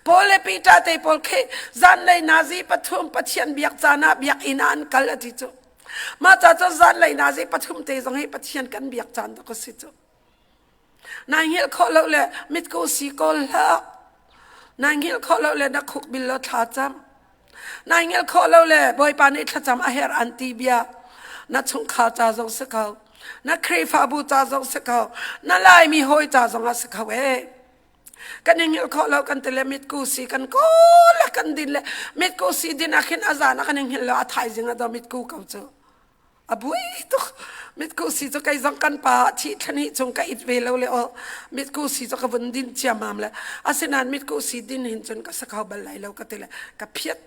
Paul le Peter te pawl khi zanlei nazi pathum Pathian biak caan ah biakinn ah an kal a ti cu. Mah ca cun zanlei nazi pathum te zong hi Pathian kan biak caan tuk a si cu. Nai hngilh khawh lo le mitku si kawl hlah. Nai hngilh khawh lo le na khuk bil lo thla cam. Nai hngilh khawh lo le Bawipa nih thlacam a herh an ti bia. Na chungkhar ca zong si ko. Na Khrihfabu ca zong si ko. Na Laimi hawi ca zong ah si ko ee. Kan i hngilh khawh lo kan ti le mitku si kan kawl le kan din le mitku si din ah khin a zan ah kan i hngilh lo a thaizing ah do mitku ko cu. A bui tuk. Mitku si cu kei zong kan pa thi thlani chung ka it ve lo le o mitku si cu ka vun din ciamam le asinain mitku si din hin cun ka sa kho bal lai lo ka ti le ka phiat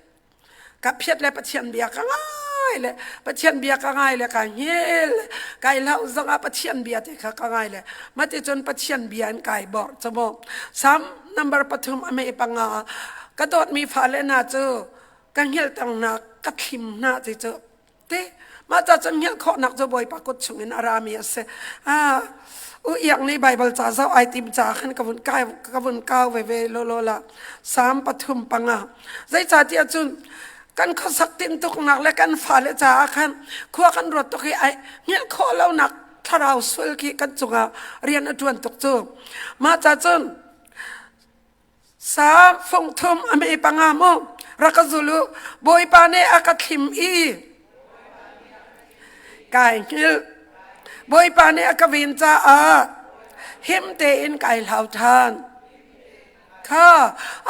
ka phiat le Pathian bia ka ngai le Pathian bia ka ngai le ka hngil kai hlau zong ah Pathian bia te kha ka ngai le mati cun Pathian bia in kai bor chamo Psalm number 3 ame panga ka dawtmi fale na cu ka hngilh tang na ka thlim na ti cu te mah ca cun hngilh khawhnak cu Bawipa kut chungin a rami a si. Ah, u iak nih Baibal ca zoh ai tim ca khan ka vun kai ka vun kau ve ve lo lo la Psalm 35. Zeicahtiah cun kan khuasak tintuknak le kan fale caah khan khua kan ruat tuk hi ai hngilh khawh lonak thlarau sual khi kan cungah rian a ṭuan tuk cu. Mah ca cun Sa fungthum a mei panga mu rak ka zul u. Bawipa nih a ka thlim i kai hngilh. Bawipa nih a ka ven caah him tein kai hlau ṭhan. Kha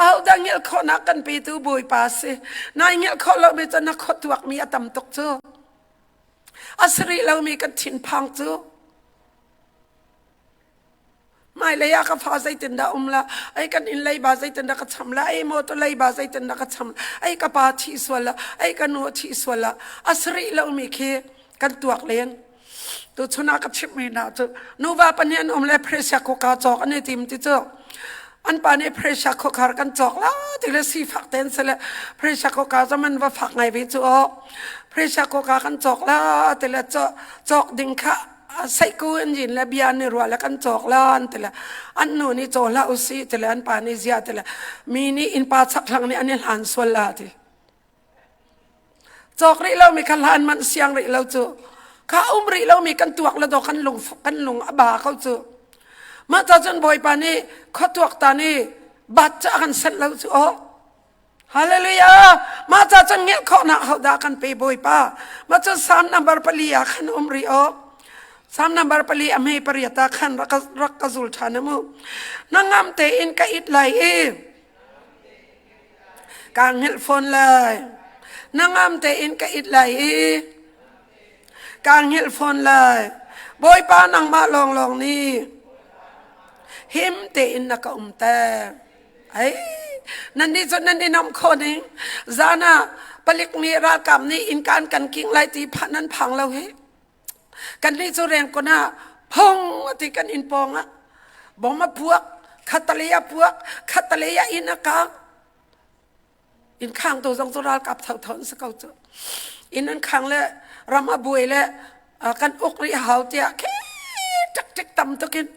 ahodah hngilh khawhnak kan petu Bawipa si. Nai hngilh khawh lomi cu na khua tuakmi a tam tuk cu. A si rih lomi kan thinphang cu. Hmailei ah ka fa zeitindah um la, ei kan inn leiba zeitindah ka cham la, ei motor leiba zeitindah ka cham, ei ka pa thi sual la, ei ka nu thi sual la, a sari lomi khi kan tuak len. Tu chun ah ka chimhmi hna cu nuva pahnih an um le pressure cooker cawk an i tim ti cu an pa nih pressure cooker kan cawk la ti le sifak ten se le pressure cooker zaman va fak ngai ve cu aw pressure cooker kan cawk la ti le cawk ding kha seiku an yin le bia ni rua le kan cawk la an ti le an nu nih caw hlah usih ti le an pa nih zia ti le mi nih innpa chakthlang nih an i hlan sual la ti cawk rih lo mi kha hlan manh siang rih lo cu kha um rih lo mi kan tuak le do kan lung kan lung a ba ko cu mah ca cun bawipa nih khua tuak ta nih bat ca kan sent lo cu aw Hallelujah! Mah ca cun ngelh khawhnak hodah kan pe Bawipa? Mah cu Psalm number 4 ah khan um rih awk. Psalm number 4 a hme pariat ah khan rak rak ka zul ṭhan mu. Na ngam tein ka it lai i kaa hngilh fawn lai. Na ngam tein ka it lai i kaa hngilh fawn lai. Bawipa nangmah lawnglawng nih him tein na ka umter. Ai, nan nih cun nan i nom kho ning. Zan ah palik nih ralkap nih innka an kan king lai ti phan nan phang lo hi. Kan nih cu reng kun ah phung ati kan inn pawng ah bom a puak, khatalei a puak, khatalei ah inn a kang. Inn khang tu zong cu ralkap thotho an si ko cu. Inn an khang le ram a buai le kan uk rih hau tiah khi ṭak tam tukin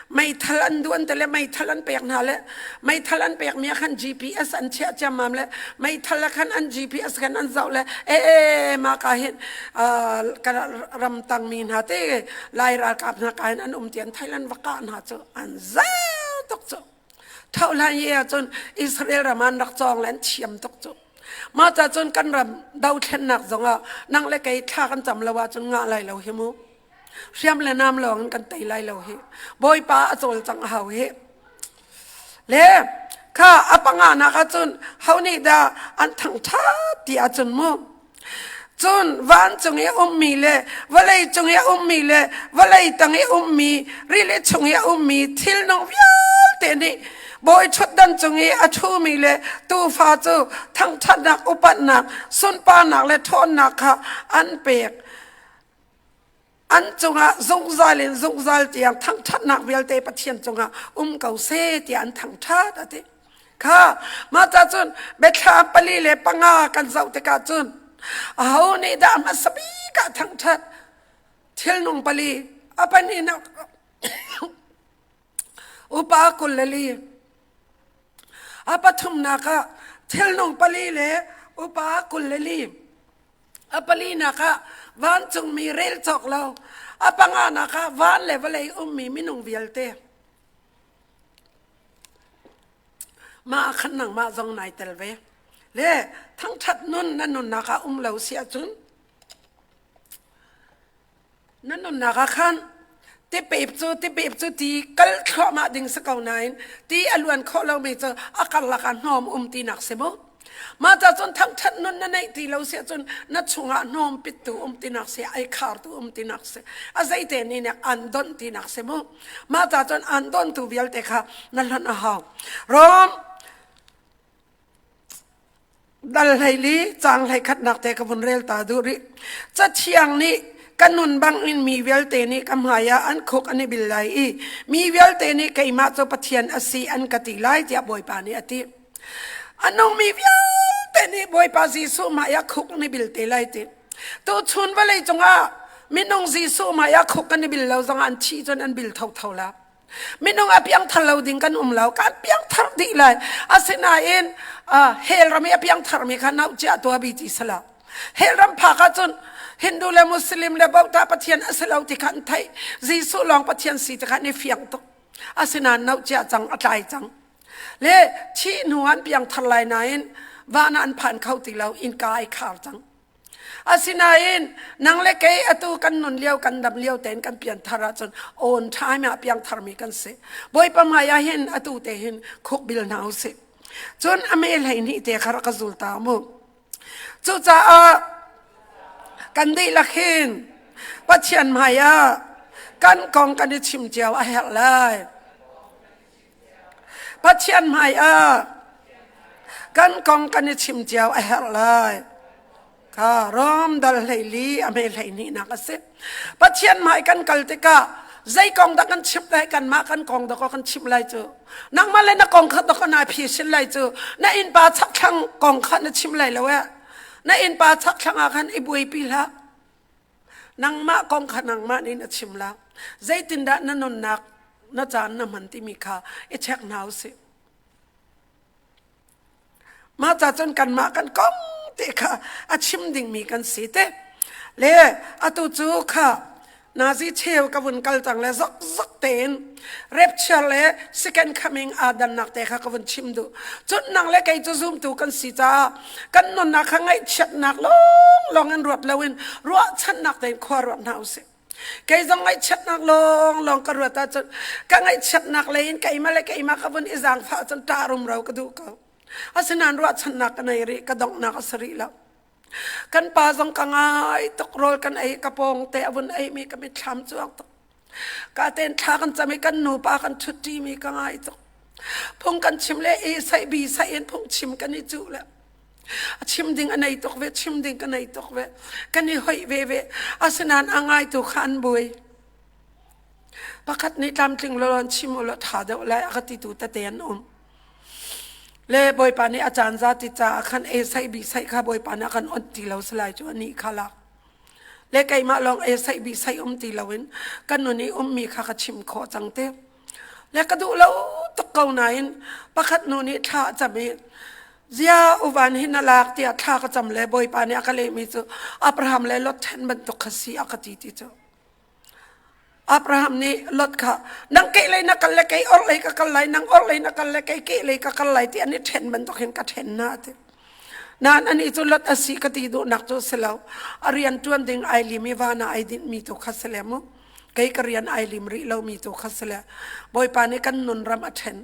meithal an duan te le meithal an pek hna le meithal an pek mi ah khan GPS an chiah ciammam le meithal ah khan an GPS khan an zoh le e e ma ka hin ka ram tang mi hna te lai ralkap hna ka hin an um ti an Thailand va kah hna cu an zel tuk cu Tho hlan ye ahcun Israel ram an rak cawng le an thiam tuk cu. Mah ca cun kan ram dothlennak zongah nang le kei thla kan cam lo ahcun ngah lai lo hi mu. Hriam le nam lawng in kan tei lai lo hi. Bawipa a cawlcangh a hau hi. Le Kha a panga nak ahcun ho nih dah an thangṭhat ti ahcun mu. Cun vancung i a ummi le vawlei cung i a ummi le vawlei tang i a ummi rili chung i a ummi thilnung vialte nih bawi ṭhutdan cung i a ṭhumi le tuufa cu thangṭhatnak, upatnak, sunparnak le ṭhawnnak kha an pek. An cungah zungzal in zungzal tiang thangṭhatnak vialte Pathian cungah um ko seh tiah an thangṭhat a ti. Kha mah ca cun biathlam 4 le 5 kan zoh tikah cun aho nih dah hmasa bik ah thangṭhat thilnung pali a pahnihnak upa 24 a pathumnak ah thilnung pali le upa 24 a palinak ah vancungmi rel cawk lo a panganak ah van le vawlei ummi minung vialte Mah ah khan nangmah zong nai tel ve. Le thangṭhat nun na nunnak ah um lo si ahcun na nunnak ah khan tipep cu tipep cu ti kal thluahmah ding si ko nain ti a luan khawh lomi cu a karlak ah hnawm um tinak si mu. Mah ca cun thangṭhat nun na neih ti lo si ahcun na chungah hnawm pittu um tinak si, ai khartu um tinak si, a zeite nih nek an donh tinak si mu. Mah ca cun an dontu vialte kha na hlonh a hau. Rom dal 14 caang 11nak te ka vun rel ta duh rih. Cathiang nih ka nun bang in mi vialte nih ka hmai ah an khuk an i bil lai i mi vialte nih keimah cu Pathian a si an ka ti lai tiah Bawipa nih a ti. A nungmi vialte nih Bawipa Jesuh hmai ah khuk an i bil te lai ti. Tuchun vawlei cungah minung Jesuh hmai ah khuk kan i bil lo zongah an thih cun an bil thotho la. Minung a piangthar lo ding kan um lo, kan piangthar dih lai. Asinain hell ram i a piangthar mi kha nau cia tua bi ti sala. Hell ram phak ahcun Hindu le Muslim le Bauta Pathian a si lo ti kha an theih. Jesuh lawng Pathian si ti kha an i fiang tuk. Asinain nau cia cang a tlai cang. Le thih hnu an piangthar lai nain van ah an phan kho ti lo innka ai khar cang. Asinain nang le kei atu kan nun lio kan dam lio tein kan pianthar ahcun on time ah piangthar mi kan si. Bawipa hmai ah hin atu te hin khuk bil hna usih. Cun a me 12 te kha rak ka zul ta mu. Cucaah kan dihlak hin Pathian hmai ah kan kong kan i chim cio a herh lai. Pathian hmai ah kan kong kan i chim cio a herh lai. Ka Rom dal 14 a me 12nak a si. Pathian hmai kan kal tikah zei kong dah kan chim lai kanmah kan kong dah kan chim lai cu nangmah le na kong kha dah na phi sin lai cu na innpa chakthlang kong kha na chim lai lo eh na innpa chakthlang ah khan i buaipi hlah Nangmah kong kha nangmah nih na chim la. Zeitindah na nunnak na caan na hman timi kha i check hna usih. Mah ca cun kanmah kan kong te kha a chim dingmi kan si te. Le atu cu kha nazi cheu ka vun kal cang le zok zok tein rapture le second coming aa dannak te kha ka vun chim duh. Cun nang le kei cu zumtu kan si caah kan nunnak kha ngaihchiatnak lawnglawng in ruat loin ruahchannak tein khua ruat hna usih. Kei zong ngaihchiatnak lawnglawng ka ruat ahcun ka ngaihchiatnak lei in keimah le keimah ka vun i zaangfah ahcun ṭah rumro ka duh ko. Asinain ruahchannak ka nei rih, ka donghnak a si rih lo. Kan pa zong ka ngai tuk rawl kan ei ka pawng te a vun ei mi ka mitthlam cuang tuk. Ka ten thla kan cam i kan nupa kan ṭhutṭi mi ka ngai tuk. Phung kan chim le e sai bi sai in phung chim kan i cuh le a chim ding a nei tuk ve chim ding ka nei tuk ve kan i hoih ve ve asinain a ngai tu kha an buai pakhat nih tlamtling lo chim u law ṭha deuh lai a ka ti tu tete an um Le Bawipa nih a caan za ti caah khan e saih bi saih kha Bawipa nih a kan onh ti lo salai cu anih kha lak. Le keimah lawng e saih bi saih um ti loin kan nun i ummi kha ka chim khawh cang te. Le ka duh lo tuk ko nain pakhat nu nih thla a cam i zia uvan hi na lak tiah thla ka cam le Bawipa nih a ka lehmi cu Abraham le Lot ṭhen bantuk kha si a ka ti ti cu. Abraham nih Lot kha nang keh lei na kal le kei or lei ka kal lai nang or lei na kal le kei keh lei ka kal lai ti an i ṭhen bantuk hin ka ṭhen hna a ti. Nain anih cu Lot a si ka ti duhnak cu si lo. A rian ṭuan ding ai lim i van ah ai dinhmi tu kha si le mu. Kei ka rian ai lim rih lomi tu kha si le Bawipa nih kan nun ram a ṭhen.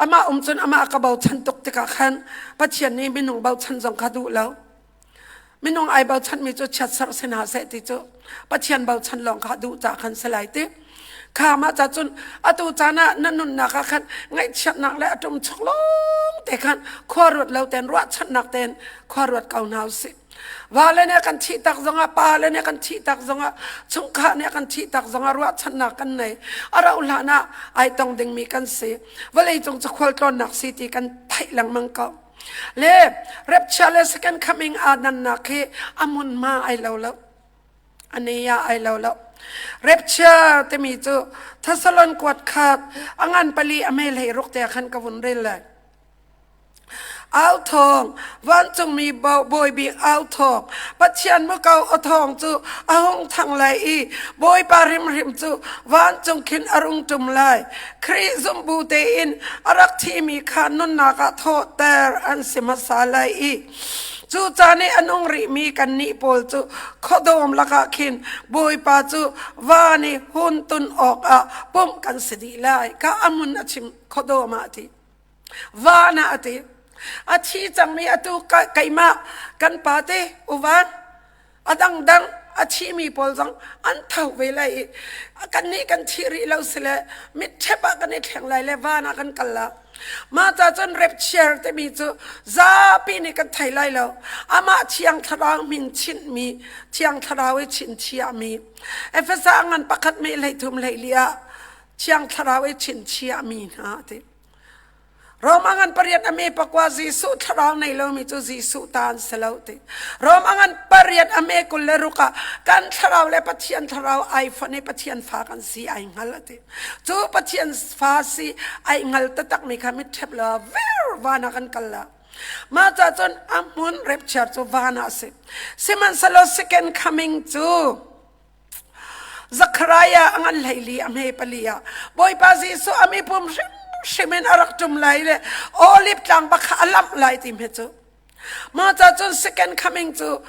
Amah um cun amah ka bochan tuk tikah khan Pathian nih minung bochan zong kha duh lo. Minung ai bochanmi cu chiatserh si hna seh ti cu Pathian bochan lawng kha duh ca khan si lai ti. Kha mah ca cun atu caan ah na nunnak ah khan ngaihchiatnak le a ṭumchuk lawng te khan khua ruat lo tein ruahchannak tein khua ruat ko hna usih. Vale nih kan thih tak zongah pa le nih kan thih tak zongah chungkhar nih kan thih tak zongah ruahchannak kan nei. A rauh hlan ah ai tong dingmi kan si. Vawlei cung cu khualtlawnnak si ti kan theih lengmang ko. Le rapture le second coming aa dannak hi a hmunhma ai lo lo. Ane ah ai lo lo. Rapture timi cu Thessalon kuat khat a ngan pali a mel hei ruk te khan ka vun rel lai. Au thawng, vancungmi bawi bik au thawng, Pathian muko aw thawng cu a hung thang lai i Bawipa hrimhrim cu vancung khin a rung ṭum lai. Khrih zumhbu tein a rak thimi kha nunnak ah thawhter an si hmasa lai i cu caan i a nung rihmi kannih pawl cu khuadawm lakah khin Bawipa cu van i hun tun awkah pumh kan si dih lai. Ka a mun a chim khuadawm ah a ti. Van ah a ti. A thi cangmi atu keimah kan pa te uvan a dangdang a thimi pawl zong an tho ve lai i kannih kan thi rih lo si le mitṭhep ah kan i thleng lai le van ah kan kal la. Mah ca cun rapture timi cu zapi nih kan thei lai lo. Amah Thiang Thlarau min chinhmi, Thiang Thlarau i chinchiahmi. Efesa ngan pakhat me hlei thum hlei li ah Thiang Thlarau i chinchiahmi hna ti. Rom a ngan pariat a me pakua Jesuh thlarau nei lomi cu Jesuh ta an si lo ti. Rom a ngan pariat a me 26 ah kan thlarau le Pathian thlarau ai fonh i Pathian fa kan si ai hngal a ti. Cu Pathian fa si ai hngal taktak mi kha mitṭhep lo ver van ah kan kal la. Mah ca cun a hmun rapture cu van ah a si. Sihmanhsehlaw second coming cu Zakhariah a ngan 14 a hme pali ah Bawipa Jesuh a mipum hrimhrim in a rak ṭum lai le Olive tlang bak kha a lamh lai ti hme cu. Mah ca cun second coming cu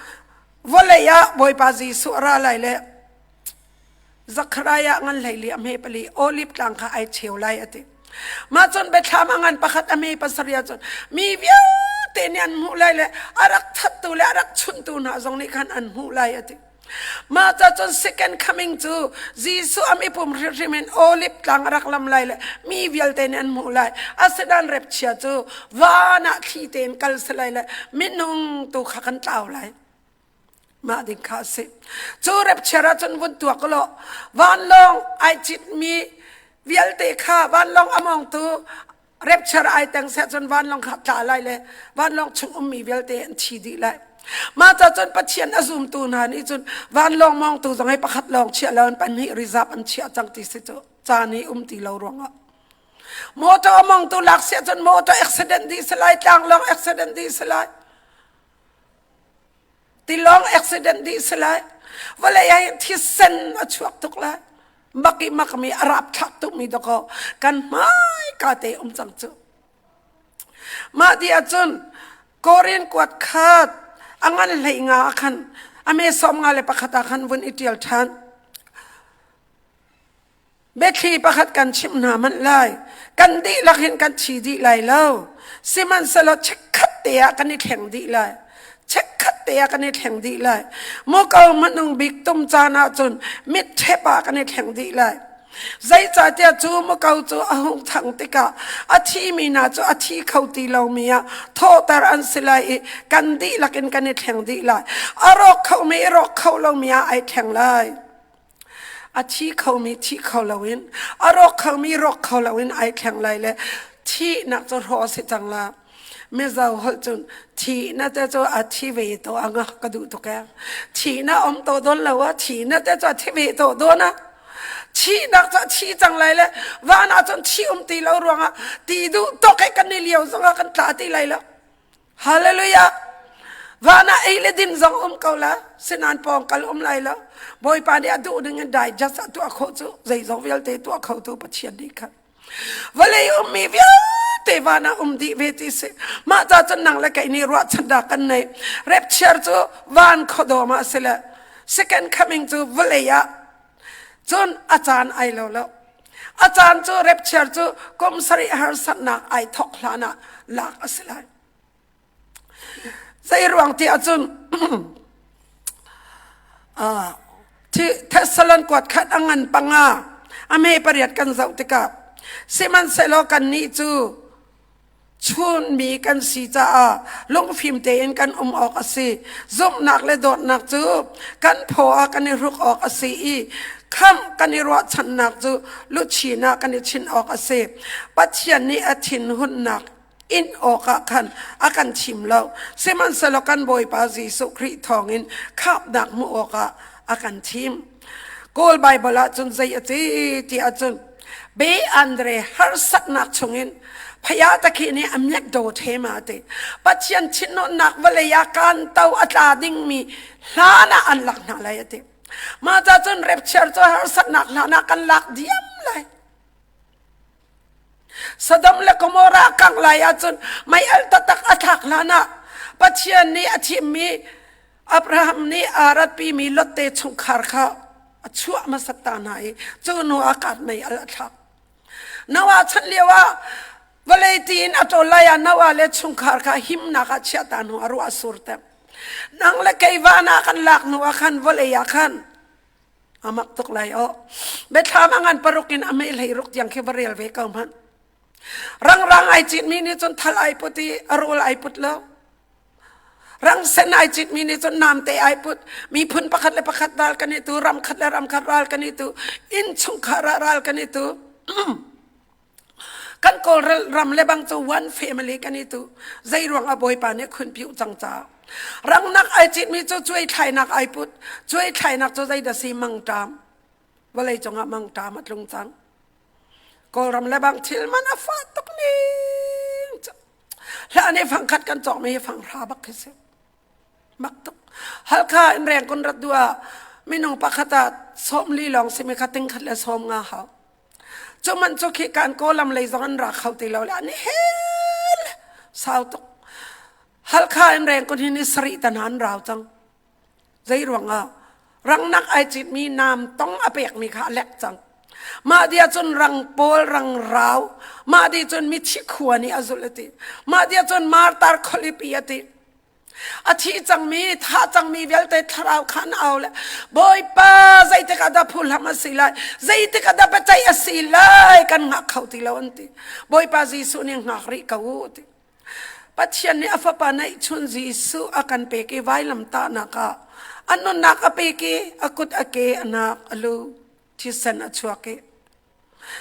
vawlei ah Bawipa Jesuh a ra lai le Zakhariah ngan 14 a hme pali Olive tlang kha ai cheu lai a ti. Mah cun biathlam a ngan pakhat a me pasarih ah cun mi vialte nih an hmuh lai le a rak thattu le a rak chunhtu hna zong nih khan an hmuh lai a ti. Mah ca cun second coming cu Jesuh a mipum hrimhrim in Olive tlang a rak lam lai le mi vialte nih an hmuh lai. Asinain repchia cu van ah thli tein kal si lai le minung tu kha kan tlau lai. Mah ding kha a si. Cu rapture ah cun vun tuak law vanlawng ai citmi vialte kha vanlawng a mawngtu rapture ai teng seh cun vanlawng kha tla lai le vanlawng chung ummi vialte an thi dih lai. Mah ca cun Pathian a zumtu hna nih cun vanlawng mawngtu zong hei pakhat lawng chiah lo in pahnih reserve an chiah cang ti si cu caan i um ti lo ruangah. Motor a mawngtu lak siah cun motor accident dih si lai, tlanglawng accident dih si lai. Tilawng accident dih si lai. Vawlei ah hin thisen a chuak tuk lai. Mak i makmi a rapthlak tukmi dakaw kan hmaika te um cang cu. Mah ti ahcun Korin kuat khat a ngan 15 ah khan a me 51 ah khan vun i ṭial ṭhan. Biathli pakhat kan chimh hna hmanh lai. Kan dihlak hin kan thi dih lai lo. Sihmanhsehlaw chikkhat te ah kan i thleng dih lai. Chikkhat te ah kan i thleng dih lai. Muko hmanung bik tum caan ahcun mitṭhep ah kan i thleng dih lai. Zeicahtiah cu muko cu a hung thang tikah a thimi hna cu a thi kho ti lomi ah thawhter an si lai i kan dihlak in kan i thleng dih lai. A rawk khomi i rawk kho lomi ah ai thleng lai. A thi khomi thi kho loin a rawk khomi rawk kho loin ai thleng lai le thihnak cu hrawh a si cang la. Mizo holh cun thihnak te cu a thi ve to anga ka duh tuk ee. Thihnak um to dawn lo a thihnak te cu a thi ve to dawn a. Thihnak cu a thi cang lai le van ah cun thi um ti lo ruangah ti duh tok i kan i lio zongah kan tla ti lai lo. Hallelujah! Van ah ei le din zong um ko la, sinan pawng kal um lai lo. Bawipa nih a duh ning in digest a tuah khawh cu zeizong vialte tuah khotu Pathian nih khan. Vawlei ummi vialte van ah um dih ve ti si. Mah ca cun nang le kei nih ruahchannak kan nei. Rapture cu van khuadawm ah si le second coming cu vawlei ah cun a caan ai lo lo. A caan cu rapture cu kum sarih harsatnak ai thok hlan ah lak a si lai. Zei ruang ti ahcun Thessalon kuat khat a ngan panga a me pariat kan zoh tikah sihmanhsehlaw kannih cu chunmi kan si caah lungfim tein kan um awk a si. Zumhnak le dawtnak cu kan phaw ah kan i hruk awk a si i khamh kan i ruahchannak cu luchin ah kan i chinh awk a si. Pathian nih a thinhunnak in awkah khan a kan thim lo. Sihmanhsehlaw kan Bawipa Jesuh Khrih thawngin khamhnak hmuh awkah a kan thim. Kawl Baibal ah cun zei a ti ti ahcun Be Andre harsatnak chungin phaya takhi nih a miat do thema te Pathian thinhunnak vawlei ah kan to a tla dingmi hlan ah an lak hna lai a ti. Mah ca cun rapture cu harsatnak hlan ah kan lak diam lai. Sodom le Gomorrah kangh lai ahcun mei al taktak a thlak hlan ah Pathian nih a thimmi Abraham nih aa ratpimi Lot te chungkhar kha a chuah hmasat ta hna i cu hnu ah kaat mei al a thlak. Noah chan lio ah vawlei tiin a ṭawl lai ah Noah le chungkhar kha himnak ah chiah ta hnu ah ruah a sur ter. Nang le kei van ah kan lak hnu ah khan vawlei ah khan amak tuk lai o biathlam a ngan paruk in a mei hlei ruk tiang khi va rel ve ko hmanh rangrang ai cit mi nih cun thal ai put i a rawl ai put lo rang sen ai cit mi nih cun namte ai put miphun pakhat le pakhat ral kan i tu ram khat le ram khat ral kan i tu inn chungkhar ah ral kan i tu kan kawl ram le bang cu one family kan i tu zei ruang ah bawipa nih khun piu cang ca rangnak ai cit mi cu cuai thlainak ai put cuai thlainak cu zei da si mangṭam vawlei cungah mangṭam a tlung cang kawlram le bang thil man a fa tuk ning hla nih fangkhat kan cawk mi hi fanghra bak khi si mak tuk halkha in reng kun rat dua minung pakhat ah sawm li lawng simi kha ting khat le sawm nga hau Cu man cu khi kan kawlam lei zong an ra kho ti lo le an hel sau tuk. Halkha in reng kun hin i sarih tan an rau cang. Zei ruang ah rangnak ai cit mi nam tong a pek mi kha a lek cang. Mah dia cun rang pawl rang rau mah di cun mithi khua nih a zulh ati. Mah dia cun martar khualipi ati. A thi cangmi, thah cangmi vialte thlarau kha an au le Bawipa zeitik ah dah phuhlam a si lai, zeitik ah dah biaceih a si lai, kan ngak kho ti lo an ti. Bawipa Jesuh nih ngak rih ko u ti. Pathian nih a fapa neihchun Jesuh a kan pek i vailamtahnak ah a nunnak a pek i a kut a ke a nak a lu thisen a chuak i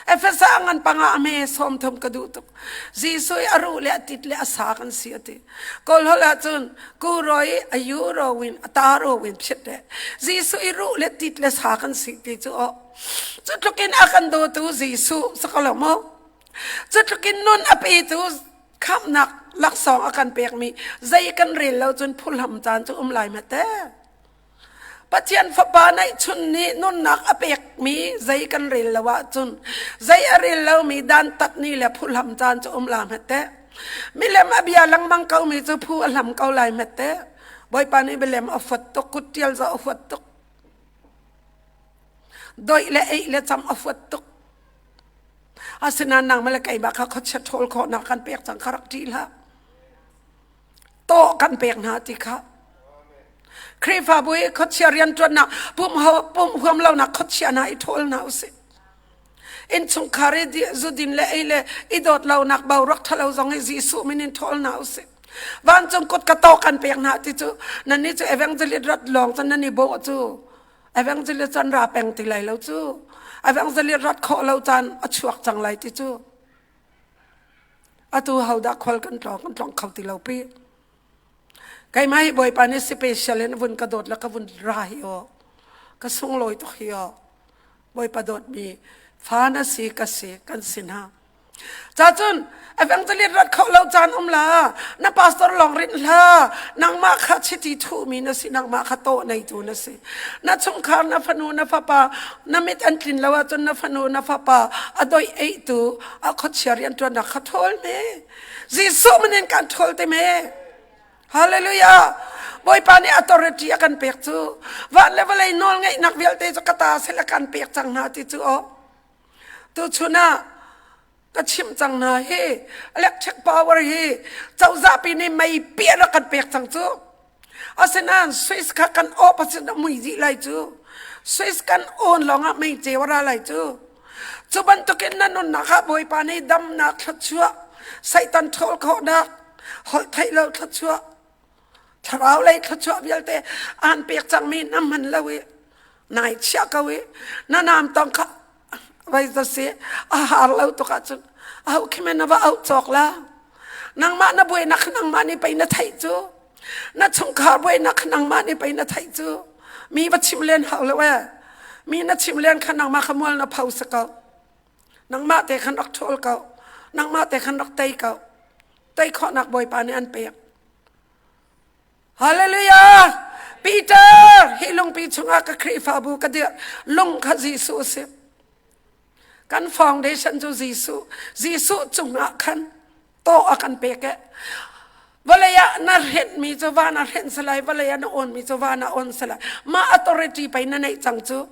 Efesa ngan panga a me som thum ka duh tuk. Jesuh i a ruh le a tit le a sa kan si a ti. Kawl holh ahcun ku roi a yu ro win a ta ro win phit le Jesuh i ruh le tit le sa kan si ti cu o. Cu tluk in a kan dawtu Jesuh sakalo mo. Cu tluk in nun a petu khamnak laksawng a kan pekmi zei kan rel lo cun phulham caan cu um lai ma te. Pathian Fapa neihchun nih nunnak a pekmi zei kan rel lo ahcun zei a rel lomi dantat ni le phuhlam caan cu um la hmet teh. Milem a bia lengmang komi cu phu a hlam ko lai hmet teh. Bawipa nih milem a fuat tuk, kuttial zaw a fuat tuk. Doih le eih le cam a fuat tuk. Asinain nangmah le keimah kha khuachia ṭhawl khawhnak kan pek cang kha rak ṭih hlah. tawh kan pek hna ti kha Khrihfabu i khuachia rianṭuannak pum pum huam lonak khuachia hna i ṭhawl hna usih innchungkhar i zudin le ei le i dawt lonak boruak ṭhalo zong i Jesuh min in ṭhawl hna usih vancung kut ka tawh kan pek hna ti cu nannih cu evangelist rat lawng cun nan i bawh cu evangelist cun ra peng ti lai lo cu evangelist rat khawh lo caan a chuak cang lai ti cu Atu hodah khual kan tlawng kan tlawng kho ti lo pi. Keimah hi Bawipa nih special in vun ka dawt le ka vun ra hi aw. Ka sunglawi tuk hi aw. Bawipa dawtmi fa na si ka si kan si hna. Cacun evangelist rat kho lo caan um la na pastor lawng rinh hla nangmah kha chiti thuhmi na si nangmah kha tawh neitu na si na chungkhar na fanu na fapa na mit an tlin lo ahcun na fanu na fapa a doih eitu a khuachia rianṭuannak kha ṭhawl me Jesuh min in kan ṭhawl te me Hallelujah Bawipa nih authority a kan pek cu van le vawlei nawl ngeihnak vialte cu ka ta sila kan pek cang hna ti cu aw. Tuchun ah ka chimh cang hna hi electric power hi cozah pi nih mei piah rak kan pek cang cu. Asinain Swiss kha kan awp ahcun a mui dih lai cu. Swiss kan on lawngah mei ceu a ra lai cu. Cu bantukin na nunnak ah Bawipa nih damnak thluachuah, Satan ṭhawl khawhnak, holh theih lo thluachuah, thlarau lei thluachuah vialte aan pek cangmi na hman lo i nai chiah ko i na naam tong kha vai za si a har lo tuk ahcun aho khi men na va auh cawk la nangmah na buainak nangmah nih pei na theih cu na chungkhar buainak nangmah nih pei na theih cu mi va chim len hau lo e mi na chim len kha nangmah kha mual na pho si ko nangmah te khan rak ṭhawl ko nangmah te khan rak tei ko tei khawhnak bawipa nih an pek Hallelujah! Peter, hi lungpi chungah ka Khrihfabu ka dirh. Lung kha Jesuh a si. Kan foundation cu Jesuh. Jesuh cungah khan tawh a kan pek e. Vawlei ah na hrenhmi cu van ah hrenh si lai, vawlei ah na awnmi cu van ah awn si lai. Mah authority pei na neih cang cu.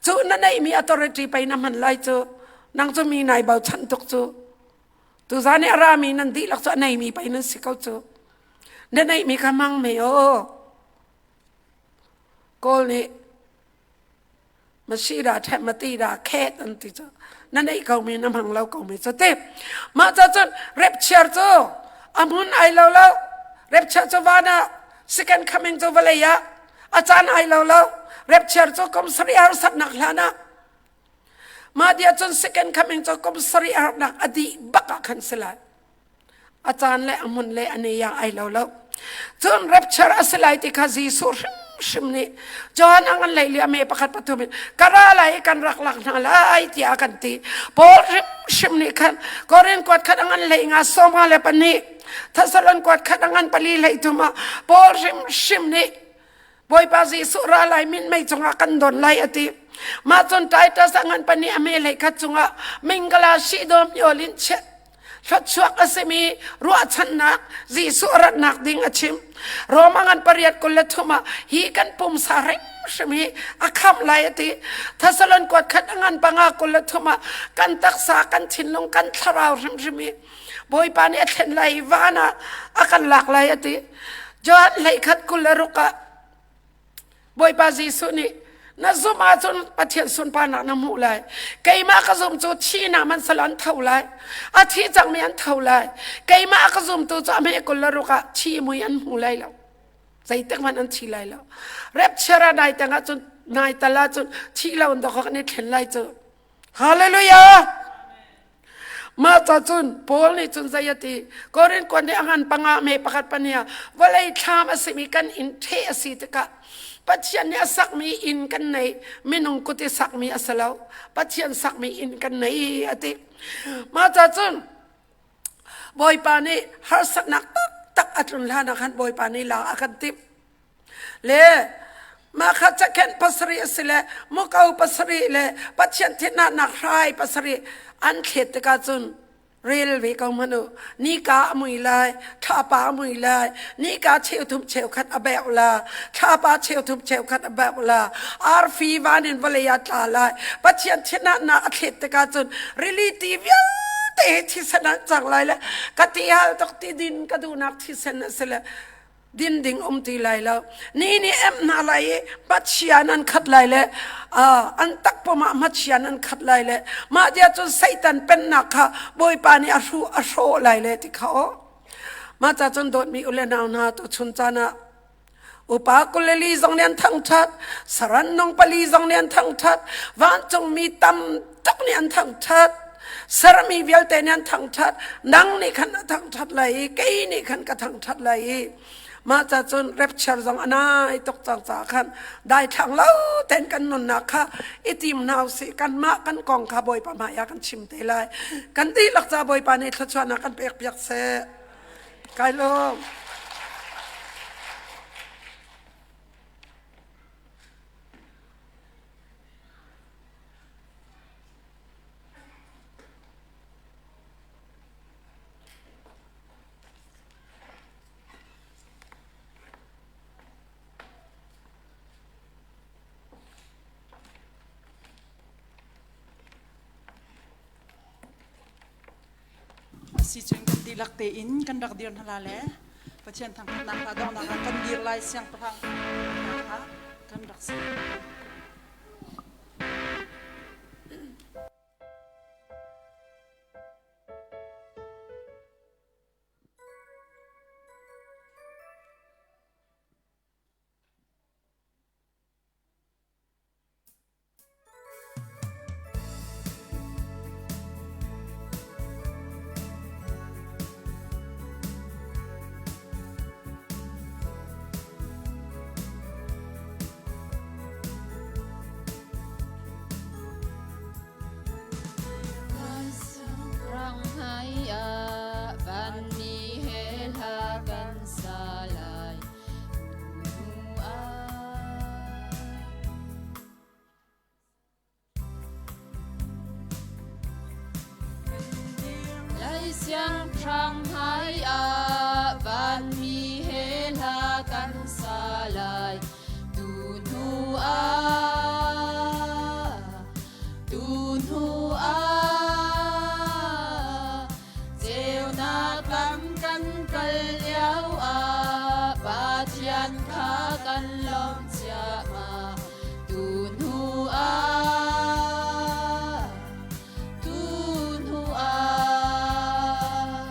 Cu na neihmi authority pei na hman lai cu. Nang cu mi nai bochan tuk cu. Tuzan i a rami nan dihlak cu a neimi pei nan si ko cu. Na neihmi kha hmang me aw. Kawl nih masi da ṭhep mati da khet an ti cu na neih ko mi na hmang lo ko mi cu ti. Mah ca cun rapture cu a hmun ai lo lo. Rapture cu van ah second coming cu vawlei ah a caan ai lo lo. Rapture cu kum sarih harsatnak hlan ah mah dia cun second coming cu kum sarih harnak a dih bak ah khan si lai. A caan le a hmun le a ni ah ai lo lo. Cun rapture a si lai ti kha Jesuh hrimhrim nih John a ngan lei li a me pakhat pathum in ka ra lai i kan rak lak hna lai tiah a kan ti. Paul hrimhrim nih khan Korin kuat khat a ngan hlei nga sawma le pahnih Thessalon kuat khat a ngan pali hlei thum ah Paul hrimhrim nih Bawipa Jesuh ra lai minmei cungah kan don lai a ti. Mah cun Titus a ngan pahnih a me hlei khat cungah mingala si dawm yolin chiat thluachuak a simi ruahchannak Jesuh ratnak ding a chim. Roma ngan pariat 23 ah hi kan pumsa hrimhrim hi a khamh lai a ti. Thessalon kuat khat a ngan panga 23 ah kan taksa, kan thinlung, kan thlarau hrimhrim hi Bawipa nih a thlen lai i van ah a kan lak lai a ti. Johan 11 26 ah Bawipa Jesuh nih na zumh ahcun Pathian sunparnak na hmuh lai. Keimah ka zum cu thihnak man sal an tho lai. A thi cangmi an tho lai. Keimah ka zumtu cu a hme 26 ah thi mui an hmu lai lo. Zeitik hmanh an thi lai lo. Rapture ah nai tang ahcun nai tal ahcun thi lo in dawk kan i thlen lai cu. Hallelujah! Mah ca cun Paul nih cun zei a ti? Korin kuan nih a ngan panga me pakhat pania vawlei thlam a simi kan inn ṭheh a si tikah Pathian nih a sakmi inn kan nei minung kut i sakmi a si lo Pathian sakmi inn kan nei a ti. Mah ca cun Bawipa nih harsatnak taktak a tlun hlan ah khan Bawipa nih la a kan timh. Le mah kha cakhenh pasarih a si le muko pasarih le Pathian thinhnak hrai pasarih an thlet tikah cun rel ve ko hmanh u nika a mui lai thlapa a mui lai nika cheuthum cheukhat a beuh la thlapa cheuthum cheukhat a beuh la arfi van in vawlei ah tla lai Pathian thinhnak a thlet tikah cun rili ti vialte hi thisen an cang lai le ka ti hal tuk ti din ka duhnak thisen a si le din ding um ti lai lo ni nih em hna lai i hmachia nan khat lai le an takpum ah hmachia nan khat lai le mah dia cun Satan pennak kha Bawipa nih a hruh a hrawh lai le ti kha aw mah ca cun dawtmi u le nau hna tu chun caan ah upa kuleli zong nih an thangṭhat saran nung pali zong nih an thangṭhat vancungmi tam tuk nih an thangṭhat sermi vialte nih an thangṭhat nang nih khan a thangṭhat lai i kei nih khan ka thangṭhat lai i mah ca cun rapture zong a nai tuk cang caah khan daithlang lo tein kan nunnak kha i tim hna usih kanmah kan kong kha Bawipa hmai ah kan chim te lai kan dihlak ca Bawipa nih thluachuahnak kan pek piak seh kai lawm Si cun kan dihlak tein kan rak dir hna la le Pathian thangṭhatnak hla donghnak ah kan dir lai siangpahrang kha kan rak si. Rang hai ah vanmi he hla kan sa lai. Lai siangpahrang hmai ah vanmi he hla kan sa lai. Tu hnu ah, tu hnu ah, ceunak lam kan kal lio ah Pathian kha kan lawmh ciahmah. Tu hnu ah, tu hnu ah,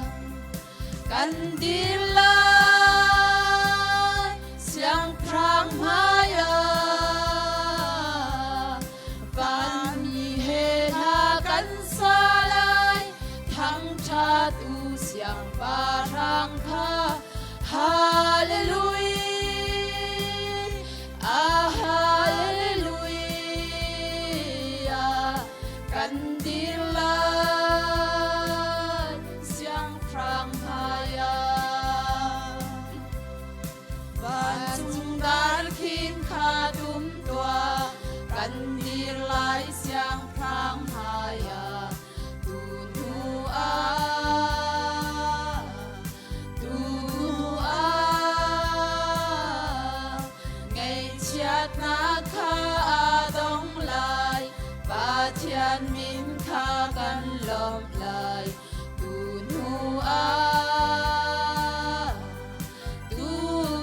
kan dir lai siangpahrang hmai ah vanmi he hla kan sa lai thangṭhat u siangpahrang kha Hallelujah Ah hallelujah kan dir lai siangpahrang hmai ah vancung dar khin kha tum tuah kan dir lai siangpahrang hmai ah tu hnu ah tu hnu ah ngaihchiatnak kha a dong lai Pathian min kha kan lawmh lai tu hnu ah tu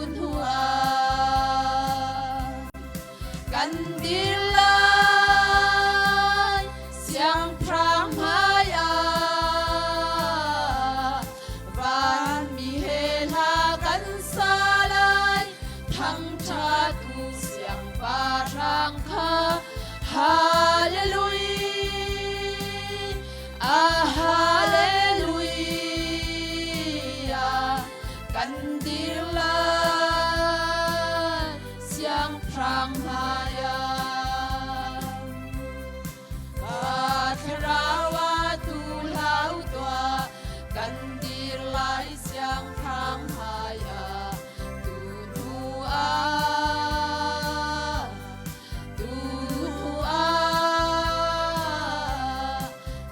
hnu ah kan dir lai siangpahrang hmai ah vanmi he hla kan sa lai thangṭhat u siangpahrang kha Hallelujah ah Hallelujah kan dir lai siangpahrang hmai ah Pa thlarau ah tu hlau tuah kan dir lai siangpahrang hmai ah tu hnu ah tu hnu ah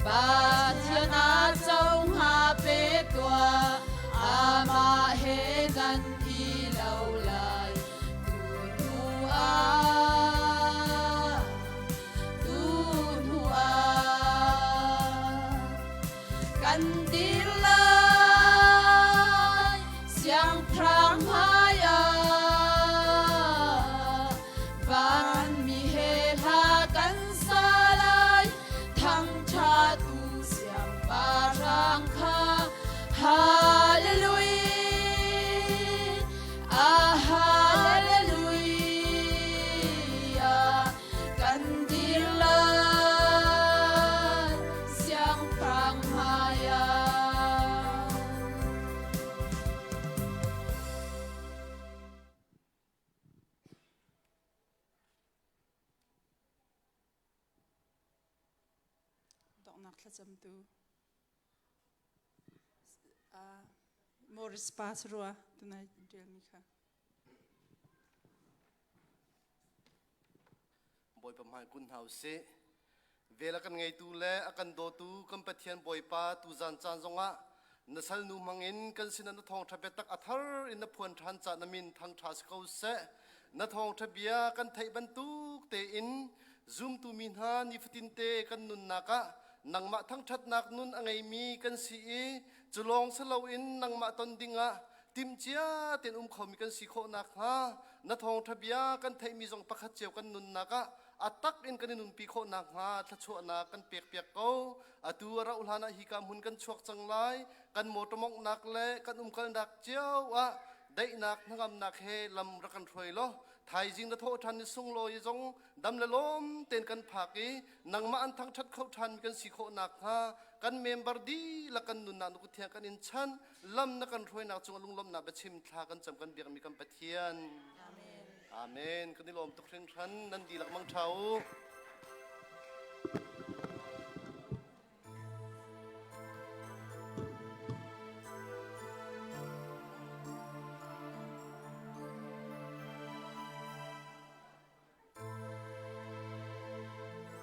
Pathian ah co hnga pe tuah amah he kan i lo lai tu hnu ah tu hnu ah kan dir lai siangpahrang hmai ah vanmi he hla kan sa lai thangṭhat u siangpahrang kha Hallelujah ah Hallelujah kan dir lai siangpahrang hmai ah. Donghnak thlacamtu Morris pa si rua tunai ṭialmi kha. Bawipa hmai kun hna usih. Vel a kan ngeitu le a kan dawtu kan Pathian Bawipa tuzan caan zongah na salnu hmangin kan sinah na thawngṭha biatak a thar in na phuan ṭhan cah na min thangṭha si ko seh. Na thawngṭha bia kan theih bantuk tein zumtu mi hna nifatin te kan nunnak ah nangmah thangṭhatnak nun a ngeimi kan si i. Cu lawng si loin nangmah ton dingah timhcia tein um khomi kan si khawh nakhnga na thawngṭha bia kan theihmi zong pakhat cio kan nunnak ah a tak in kan i nunpi khawh nakhnga thluachuahnak kan pekpiak ko. Atu a rauh hlan ah hika hmun kan chuak cang lai. Kan motor monghnak le kan umkalnak cio ah daihnak hnangamnak he lam rak kan hruai law thaizing na thawh ṭhan ni sunglawi zong dam le lawm tein kan phak i nangmah an thangṭhat kho ṭhan kan si khawh nakhnga kan member dihlak kan nunnak na kut thiang kan in chanh lam na kan hruainak cungah lunglawmhnak biachim thla kan cam kan biakmi kan Pathian. Amen. Amen. Kan i lawm tuk hringhran nan dihlak mang ṭha u.